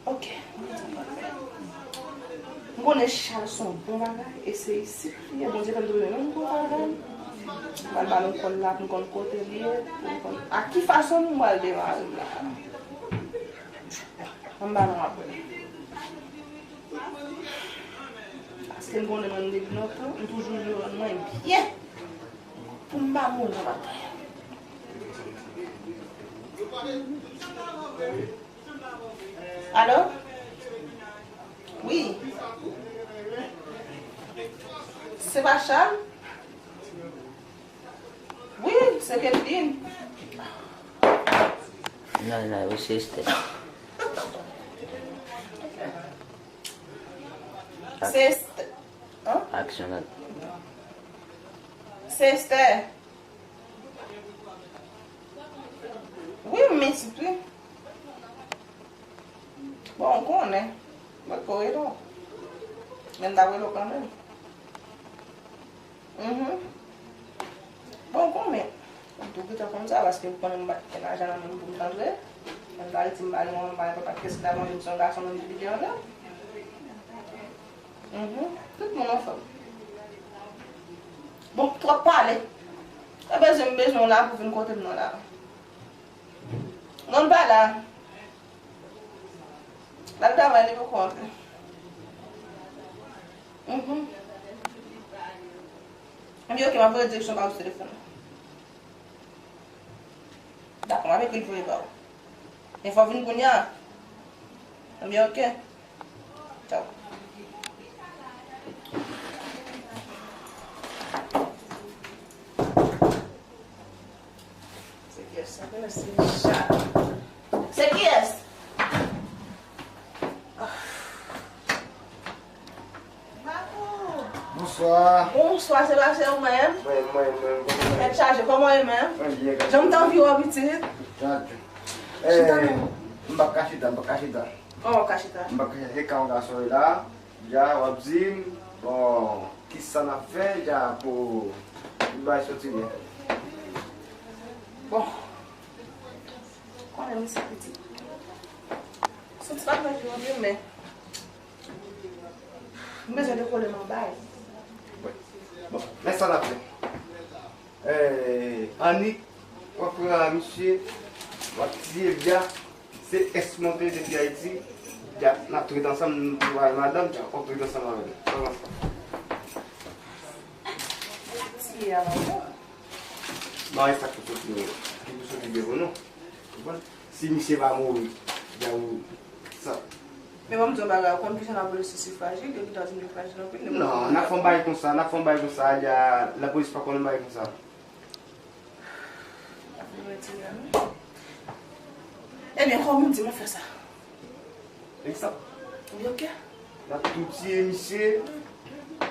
Ok, m konnen chal se yon bon bagay, e se isit li ye, Bondye fè m twouve menm bon bagay. M pral ba nou kòl la pou m konn kote li ye, pou m konn a ki fason m pral demare l la. Ann ba nou apre. Paske m konnen mwen depi lontan, m toujou vle rann mwen byen. Pou m pa mouri nan batay. Alo? Wi. Se pa Chal? Wi, se Kevin. Non, non, wi, se Esther. Se Esther. Hein? Aksyon nan. Sister. Wi, m isit, wi. Bon, ou konnen. Mwen ko rele w. Men m t ap rele w kanmenm. Mhm. Bon, ou konnen. M tou gentan konn sa, paske ou konnen m pa t gen lajan nan men m pou m t antre. Mwen t Ayiti, m pa gen, m pa gen kontak kès ki ta manje m, se yon gason menm ki te antre. Mhm. Tout moun anfòm. Bon, twòp pale. E bezwen m bezwen w la pou vin kote m nan la. Non, l pa la. L al travay, li poko antre. Mhm. Ebyen, oke, m ap voye direksyon ba ou sou telefòn nan. Dakò, m ap ekri l voye ba ou. Men fò w vin kounye a. Ebyen, oke. Tchaw. Se kiyès sa? Se kiyès? Bonswa. Bonswa, se pa se ou menm? Mwen, mwen, mwen, mwen. Tèt chaje, kòman w ye menm? Mwen byen, gade. Jan m t anvi wè w, pitit. Gade. Chita, eh, non. M p ap ka chita, m p ap ka chita. Kòman w ka chita? M p ap ka chita, se ka yon gason ye la. Dja, w ap di m, bon, kisa n ap fè, dja, pou, pou bagay soti byen. Bon. Konnen misye pitit. Soti pa nan vi w, men m bezwen dekole m anba l. Bon, men sa n ap fè. Eh, Annik, w ap pran misye, w ap tiye l dja. Se èks mwen te depi Ayiti, dja, n ap ret ansanm, nou travay madanm, dja, w ap ret ansanm avè l. Kòman sa? Tiye a la, non? Non, e sa k pou soti, ki pou soti byen pou nou. Konprann? Si misye pa mouri, dja ou sa. Men ban m di yon bagay, ou konn pitit lapolis isi frajil, yo gentan di nou frajil anpil. Non, n ap fè yon bagay konsa, n ap fè yon bagay konsa, dja, lapolis pa konn yon bagay konsa. Ap vin retire a, non? Ebyen, kòm ou di, m ap fè sa. Egzanp. Wi, oke. N ap tou tiye misye,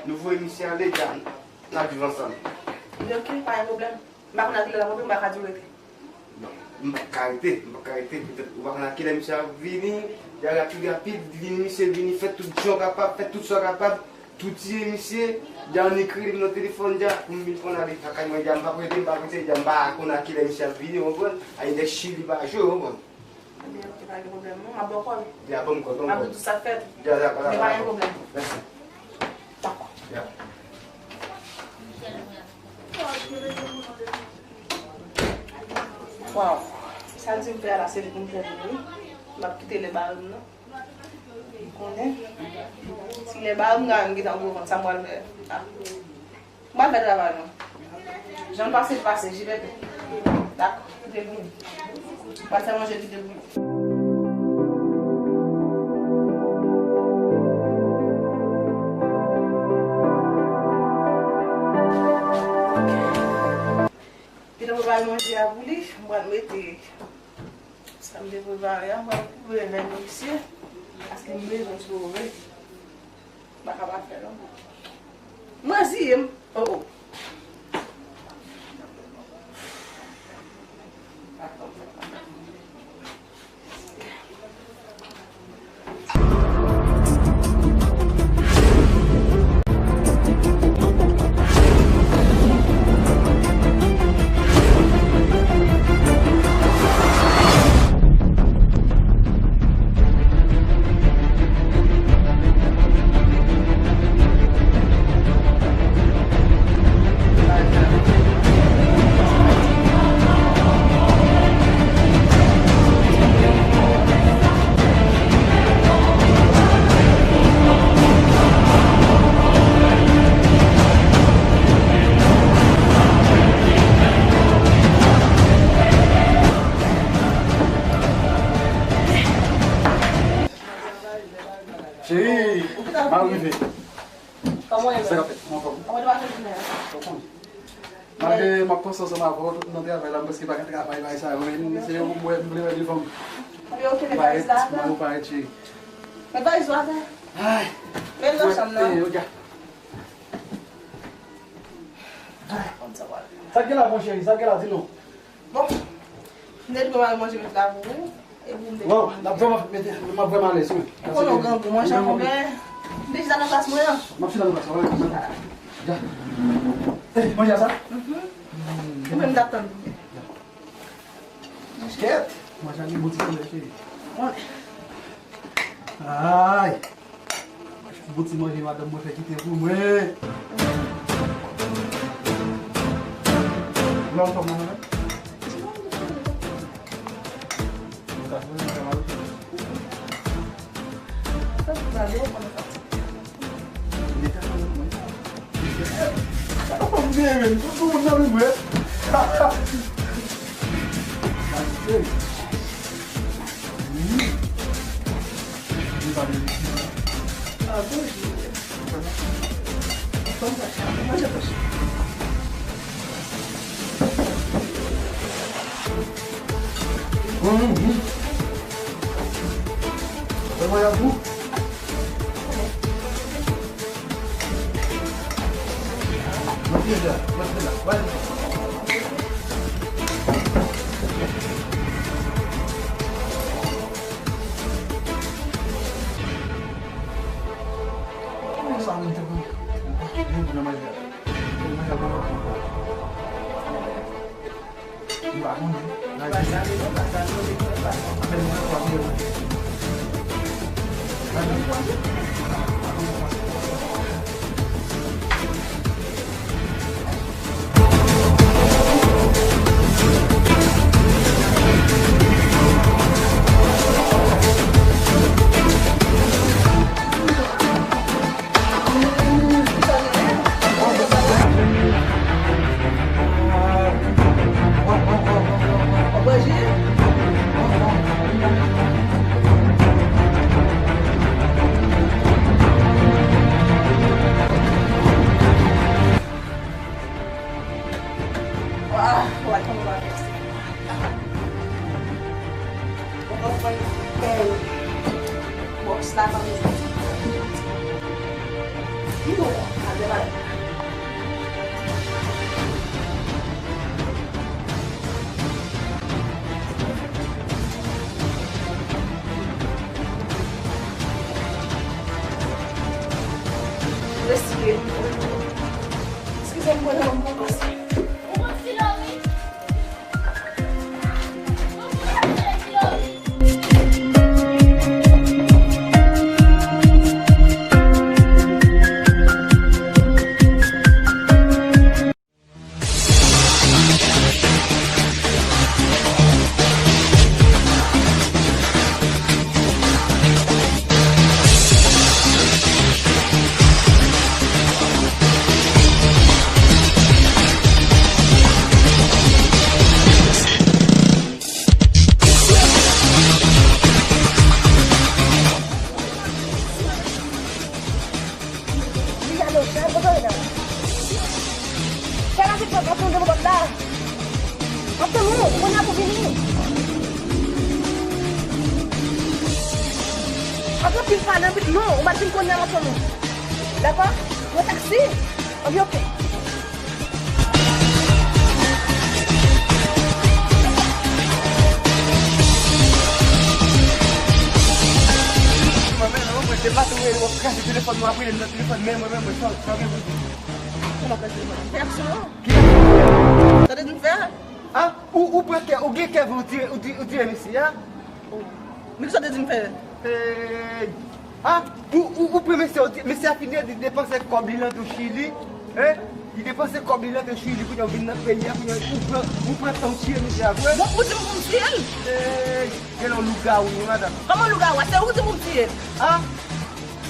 nou voye misye ale, dja, n ap viv ansanm. Wi, oke, pa gen pwoblèm. M pa konn a kilè l ap antre, m pa ka di w rete. Non, m pa ka rete, m pa ka rete. Petèt, ou pa konn a kilè misye ap vini, dja rapid, rapid, vini, misye vini, fè tout jan w kapab, fè tout sa w kapab. Tou tiye misye, dja annik rele m nan telefòn, dja, pou m vin konn ale lakay mwen, dja, m p ap rete, m p ap rete, dja, m pa konn a kilè misye ap vini, w konprann? Ay, nèg Chili pa jwe, w konprann? Ebyen, oke, pa gen pwoblèm, non, m ap ba w kòb. Dja, ban m kòb, ban m kòb. M ap di w tout sa k fèt. Dja, dja, pa gen pwoblèm. Mèsi. Dakò. Dja. Waw. Sa l di m fè a la, se li pou m fè pou li. M ap kite lè ba l, non. Ou konnen, si lè ba yo m ka, m gentan gwo vant, sa m pral fè? Ah. M pral fè travay mwen. Jan l pase, l pase, J P P. Dakò, kite l vini. M pral fè manje kite pou li. Gentan prepare manje a pou li, m pral mete Sa m te prepare a, mwen kouvri avèk misye, paske m bezwen sove. M pa ka pa fè non. M reziye m. Oh, oh. Cheri, m a rive. Kòman w ye? Sa k ap fèt? Anfòm. Kòman w te pase jounen an? Ou konn. Malgre m ap panse ansanm avè w, tout nan travay la, m prèske pa gen travay, bagay sa yo, men se yo pou m wè, m vle wè devan m. Ebyen, oke, met valiz la atè. Ou parèt, cheri. Met valiz la atè. Ay. Men nan chanm nan. Eh, oke. Sa k gen la, mon cheri? Sa k gen la, di non. Bon, m te dwe al manje met la pou ou. E pou m te... Waw, n ap vrèman mete, m ap vrèman alèz, wi. Ou konnen w grangou, manje an konbyen? M te chita nan plas mwen an. M ap chita nan plas mwen, wi. Ja. Eh, manje a sa? Mhm. Ou menm t ap tann. Kèt, manje a gen bon ti koulè, cheri. Ay. Bon ti manje madanm mwen fè kite pou mwen. Lè w fè manje la? Ou ta fè manje la? Li te fè manje. Ou konn byen menm, tout moun nan menm, wi. Eskize m, mwen nan yon bon pase. Li gade w, chè, kote w ye la? Fè rapid, fè, fè, fè, fè, fè, la. M ap tann ou, kounye a pou vini. Antre pil pale, anpil non, ou mèt vin kounye a, m ap tann ou. Dakò? Pran taksi. Anpi, oke. Mwen menm, mwen, mwen, depi maten, mwen, mwen kraze telefòn, mwen ap rele m nan telefòn, men mwen menm, mwen, sa, sa gen pou di. Ou pa pran telefòn. Fè aksyon an. Ki aksyon? Tande m fè? A, ou, ou pran kè, ou gen kè vre, ou tire, ou tire, ou tire mesye a? Oh. Men ki sa w te di m fè? Hey! A, ou, ou, ou pran mesye, ou di, mesye a fini, li depanse kòb li nan tou Chili. Hein? Li depanse kòb li nan tou Chili, kounye a w vin nan peyi a, kounye a ou pran, ou pran tan w tiye mesye a vre? Donk ou di m pou m tiye l? Hey! Gen yon lougawou, wi, madanm. Kòman lougawou a? Se ou ki di pou m tiye l? A?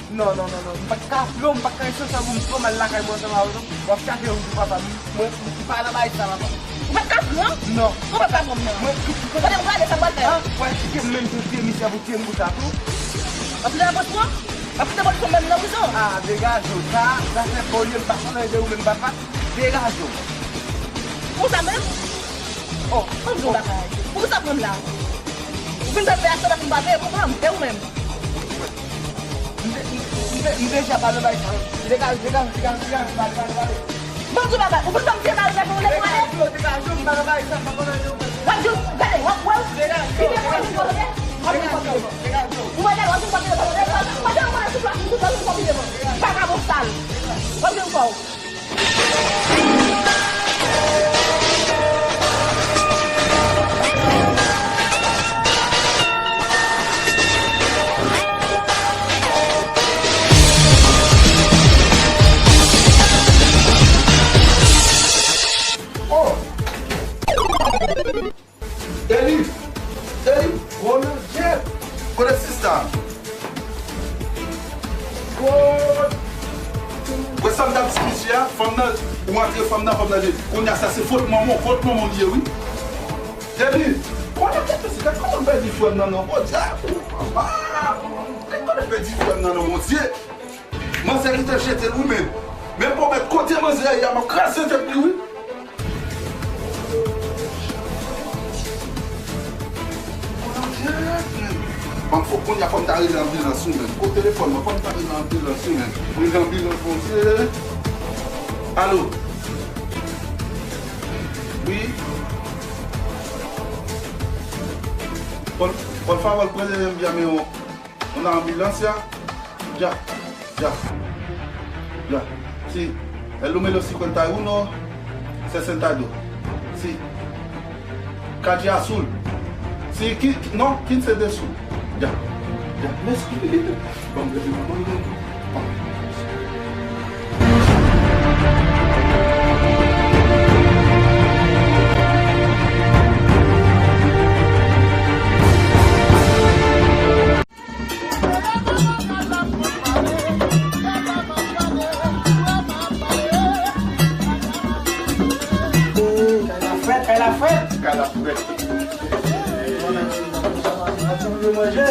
Non, non, non, non. M pa t ka, non, m pa t ka resonsan pou m twò mal lakay mwen ansanm avè w, non. W ap chache yon jou papa m. Mwen, m pa nan bagay sa, papa. Ou pa t ka pran? Non. Ou pa t ka pran, non? Mwen, ki, ki, kote ou prale, sa m pral fè? A, w al kite m menm tou, tiye misye pou tiye m pou sa, tou. W ap kite l pran? W ap kite l pran menm nan prizon? A, degaje w. Sa, sa fè pa w ye, m pa konnen de ou menm, papa. Degaje w. Pou sa menm? Oh, ban m di w yon bagay. Pou sa pran m la? Ou fin fè pè a, sa pa fin pa peye pou pran m. E ou menm? M de-, m de-, m deja pa nan bay sa. Degaje, degaje, degaje, degaje, pale, pale, pale. M Ou di bagay, ou konn kòm se mari gade ou lè pwale? W ap di, gade, w ap wè, ou vin pran vin pran tande, w ap vin pran tande. Ou wè gade, w ap vin pran tande, w ap vin pran tande. Pandan w konnen sou plas, ou vin pran vin pran tande. Vagabon sal. W ap vin pran. Oh! Eli! Eli! Konnen jèt! Kote sista? Wè sa m t ap di misye a, fanm nan, ou antre fanm nan, fanm nan di, kounye a sa se fot manman w, fot manman w li ye wi. Epi, konnen kèk mesye, gad kòman m pèdi frè m nan non, Bondye, papa, gad kòman m pèdi frè m nan non, Bondye. Manzè li te jete l wi, men, men pwomèt kote manzè a ye a, m ap kraze tèt li wi. Ban m fò kounye a, fò m ta rele anbilans wi menm. Kot telefòn mwen, fò m ta rele anbilans wi menm. Rele anbilans, Bondye. Alo? Wi? Por, por favor, puede enviarme un, una ambulancia? Ya. Ya. Ya. Sí. El número cincuenta y uno, sesenta y dos. Sí. Calle Azul. Sí, qui, no, quince de Sur. Ya. Ya. Mèsi. Bon, bon, bon, bon. Kay la frèt, kay la frèt. Kay la frèt. Bon, manje.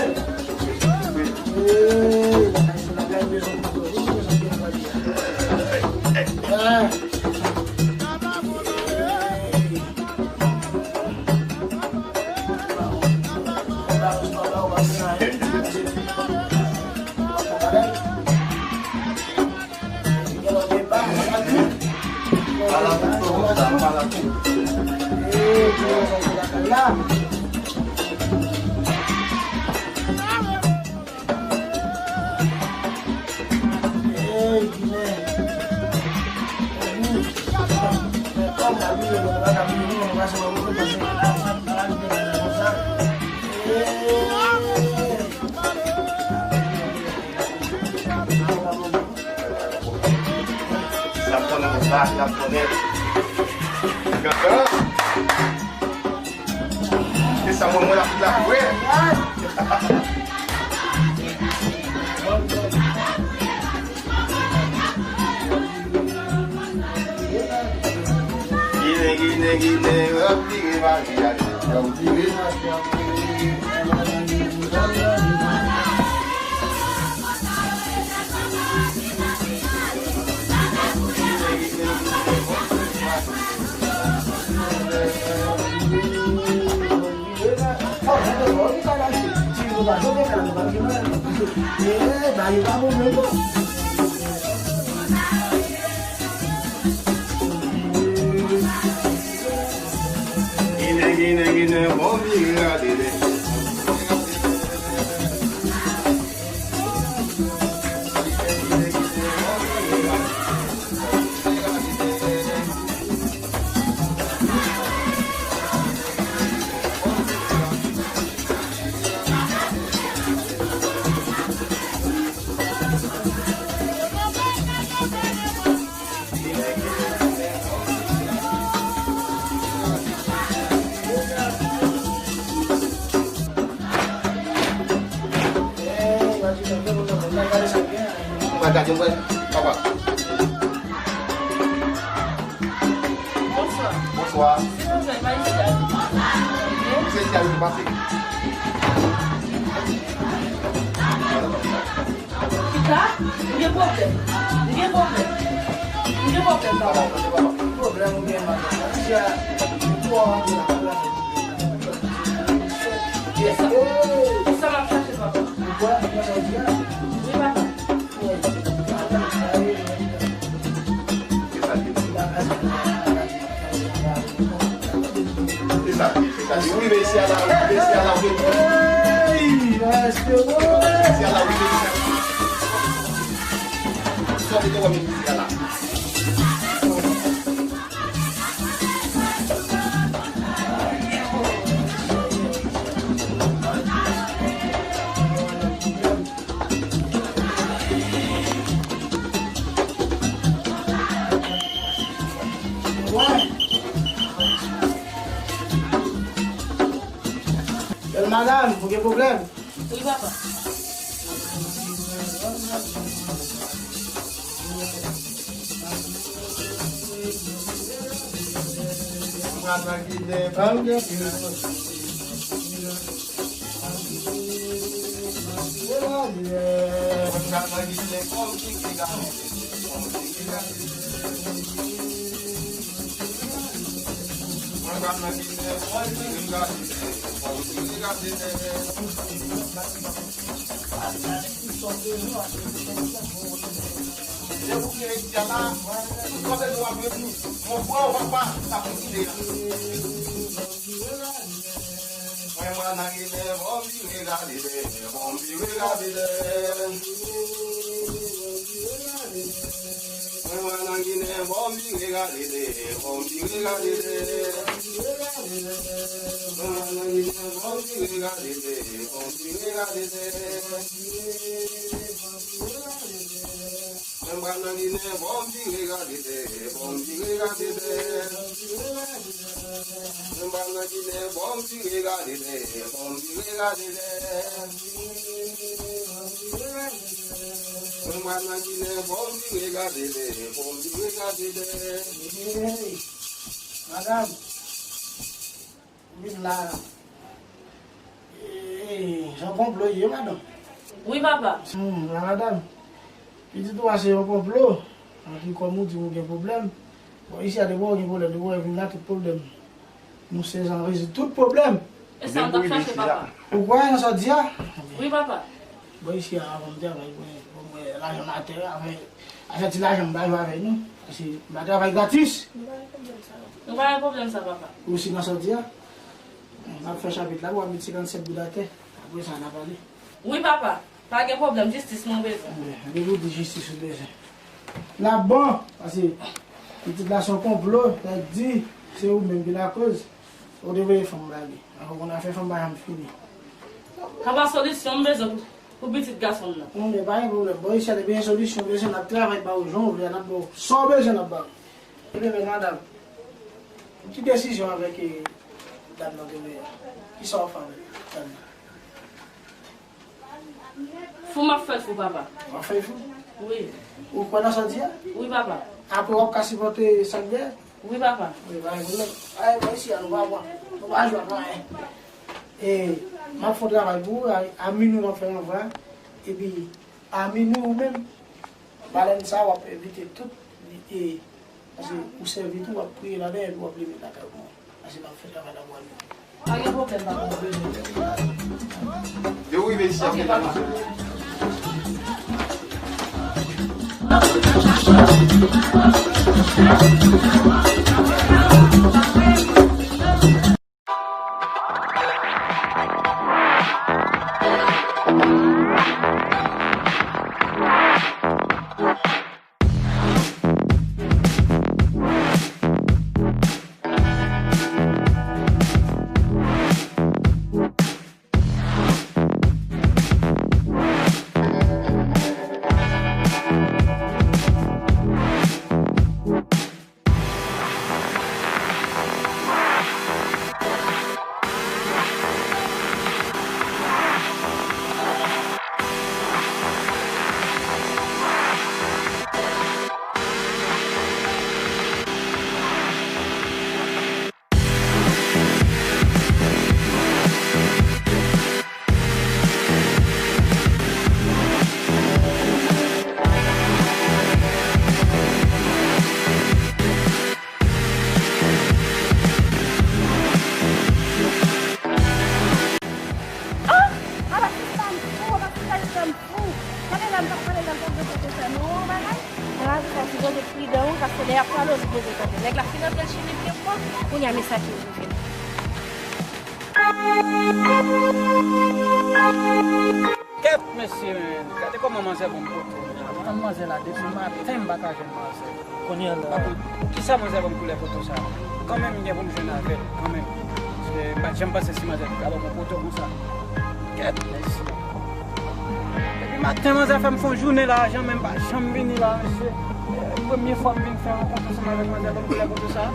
Sa konnen konsa, sa konnen. Gangan. Se sa mwen, mwen la fout la frè. Ginen, ginen, ginen, w ap vire mari a, w ap vire mari a. Ginen, ginen, ginen, bon vire gade de. Mwen gade, mwen, papa. Bonswa. Bonswa. Si nou jwenn pa isi a, nou pase. Se isi a nou pase. Chita, m gen pwoblèm. M gen pwoblèm. M gen pwoblèm, papa. Pwoblèm ou gen, madanm? Chita, ou antre la, ou antre. Kisa? Kisa m ap chache, papa? Ou kwè, ou kwè sa w di a? Wi, papa. Wi. Kisa l di? Wi, mesye a la, wi, mesye a la, wi. Hey, mesye a la, wi, mesye a la. Sa w te wè, mesye a la. Bèl madanm, ou gen pwoblèm? Wi, papa. Mwen mwen nan ginen, bon vire gade de, bon vire gade de. Mwen mwen nan ginen, bon vire gade de, bon vire gade de. Mwen mwen nan ginen, bon vire gade de, bon vire gade de. Mwen mwen nan ginen, bon vire gade de, bon vire gade de. Mwen mwen nan ginen, bon vire gade de, bon vire gade de. Mwen mwen nan ginen, bon vire gade de, bon vire gade de. Hey, madanm, ou vin la. Hey, jan konplo ye, madanm. Wi, papa. Hmm, la, madanm. Pitit ou a se yon konplo. Anpi kòm ou di ou gen pwoblèm. Bon, isi a depi ou gen pwoblèm, depi ou vin la, tout pwoblèm. Nou se jan rezoud tout pwoblèm. E sa m t ap chache, papa. Ou kwè nan sa w di a? Wi, papa. Bon, isi a, avan m travay, mwen, bon, mwen, lajan m atè, avè, avè ti lajan m pa jwe avèk nou. Paske m pa travay gratis. Nou pa gen pwoblèm sa, papa. Ou si nan sa w di a? M ap fè chapit la, w ap met senkannsèt goud atè. Apre sa, n a pale. Wi, papa. Pa gen pwoblèm, jistis mwen bezwen. Depi w di jistis ou bezwen. N ap bon, paske pitit la se yon konplo, nèg di, se ou menm ki lakoz. Ou te voye fanm ba li. Ankò konn afè fanm pa janm fini. Papa, solisyon m bezwen pou, pou pitit gason m nan. Bon, men pa gen pwoblèm. Bon, isi a depi gen solisyon, bezwen n ap travay ba ou jan w vle a, n ap ba w sa w bezwen, n ap ba w. Ebyen, men madanm, ki desizyon avèk, eh, dam nan te voye a? Kisa w ap fè avèk dam nan? Fou m ap fè fou, papa. W ap fè fou? Wi. Ou kwè nan sa w di a? Wi, papa. Apre w ap ka sipòte sa k dèyè? Wi, papa. Wi, pa gen pwoblèm. Ay, bon, isi a, nou pa pran. Nou pa jwe ak anyen. E, m ap fè yon travay pou ou, a, a minwi m ap fè ranvwa. Epi, a minwi ou menm, balèn sa a, w ap envite tout, e, paske ou sèvi tou, w ap priye ladan, epi w ap leve lakay ou. Paske m ap fè travay la pou al. Pa gen pwoblèm, papa. Yo rive isi a. Ok, papa. Ah! Ala sista m fou, ala sista m fou. Gade la m t ap pale la, l t ap bezwen te fè nou yon bagay. Ala sista m sipoze pridan wi, paske lè y ap pale w sipoze tande. Nèg la fin antre l chini pye fò, kounye a men sa ki rive l. Kèt, mesye, men. Gade kòman manzè ban m poto. Tann manzè la depi maten, m pa ka jwenn manzè. Kounye a la. Pou kisa manzè ban m koulè poto sa? Kanmenm, m gen pou m jwenn avè l, kanmenm. Paske m pa t janm panse si manzè te ka ban m yon poto konsa. Kèt, mesye. Depi maten, manzè fè m fè yon jounen la, janm, men m pa janm vini la, mesye. Premye fwa m vin fè rankontre ansanm avèk manzè ban m koulè poto sa.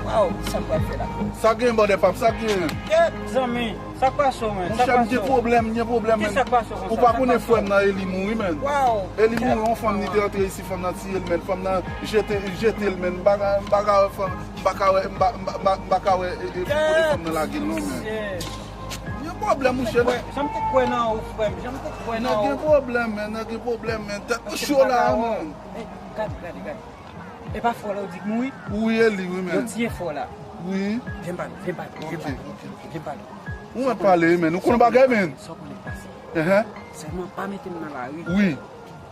Waw, sa m pral fè la? Sa gen, brother pap, sa gen? Kèt, zanmi. Sa k pase w, men? Monchè, m gen pwoblèm, m gen pwoblèm, men. Kisa k pase w konsa? Ou pa konnen frè m nan, Eli mouri, men. Waw! Eli mouri, yon fanm li te antre isi, fanm nan tiye l, men. Fanm nan jete, jete l, men. M pa ka, m pa ka wè fanm, m pa ka wè, m pa, m pa, m pa, m pa ka wè, e, e, kote fanm nan lage l, non, men. Gen pwoblèm, monchè. Jan m te kwè nan ou, frè m. Jan m te kwè nan ou. Nèg gen pwoblèm, men. Nèg gen pwoblèm, men. Tèt nou cho la, men. Gade, gade, gade. E pa frè w la ou di k mouri? Wi, e li, wi, men. Yo tiye frè w la. Wi. Vin pale, vin pale, vin pale. Ok, ok, ok. Vin pale. Ou mèt pale, men. Ou konn bagay, men. Sa w konnen k pase. Ehe. Sèlman pa mete m nan lari. Wi.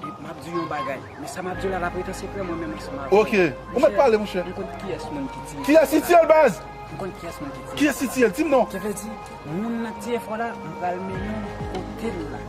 E m ap di w yon bagay. Men sa m ap di w la, l ap rete an sekrè, mwen menm ansanm avè w. Ok. Ou mèt pale, monchè. M konn kiyès moun ki tiye. Kiyès ki tiye l, baz? M konn kiyès moun ki tiye. Kiyès ki tiye l? Di m non. Sa vle di, moun nan k tiye frè w la, m pral mennen w kote l la.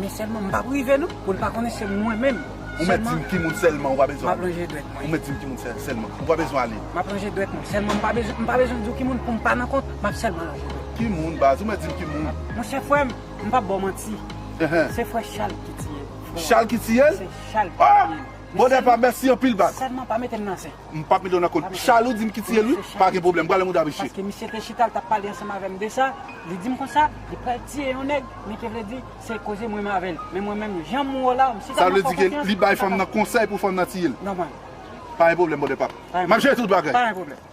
Men sèlman m p ap rive non, pou l pa konnen se mwen menm. Ou mèt di m ki moun sèlman, ou pa bezwen ale. M ap lonje dwèt mwen. Ou mèt di m ki moun sèl-, sèlman. Ou pa bezwen ale. M ap lonje dwèt mwen. Sèlman m pa bezwen, m pa bezwen di w ki moun pou m pa nan kont, m ap sèlman lonje dwèt. Ki moun, baz? Ou mèt di m ki moun. Monchè, frè m, m p ap ba w manti. Ehe. Se frè Chal ki tiye l. Chal ki tiye l? Se Chal ki tiye l. Brother pap, mèsi anpil, baz. Sèlman pa mete m nan zen. M p ap mete w nan kont. Chal ou di m ki tiye l, wi. Pa gen pwoblèm. Pral mouda mesye. Paske misye te chita, l t ap pale ansanm avè m de sa. Li di m konsa, li pral tiye yon nèg, men te vle di, se koze mwen menm avè l. Men mwen menm, jan m wè w la, misye tèlman fè w konfyans. Sa vle di ke li bay fanm nan konsèy pou fanm nan tiye l. Nòmal. Pa gen pwoblèm, brother pap. M ap jere tout bagay. Pa gen pwoblèm.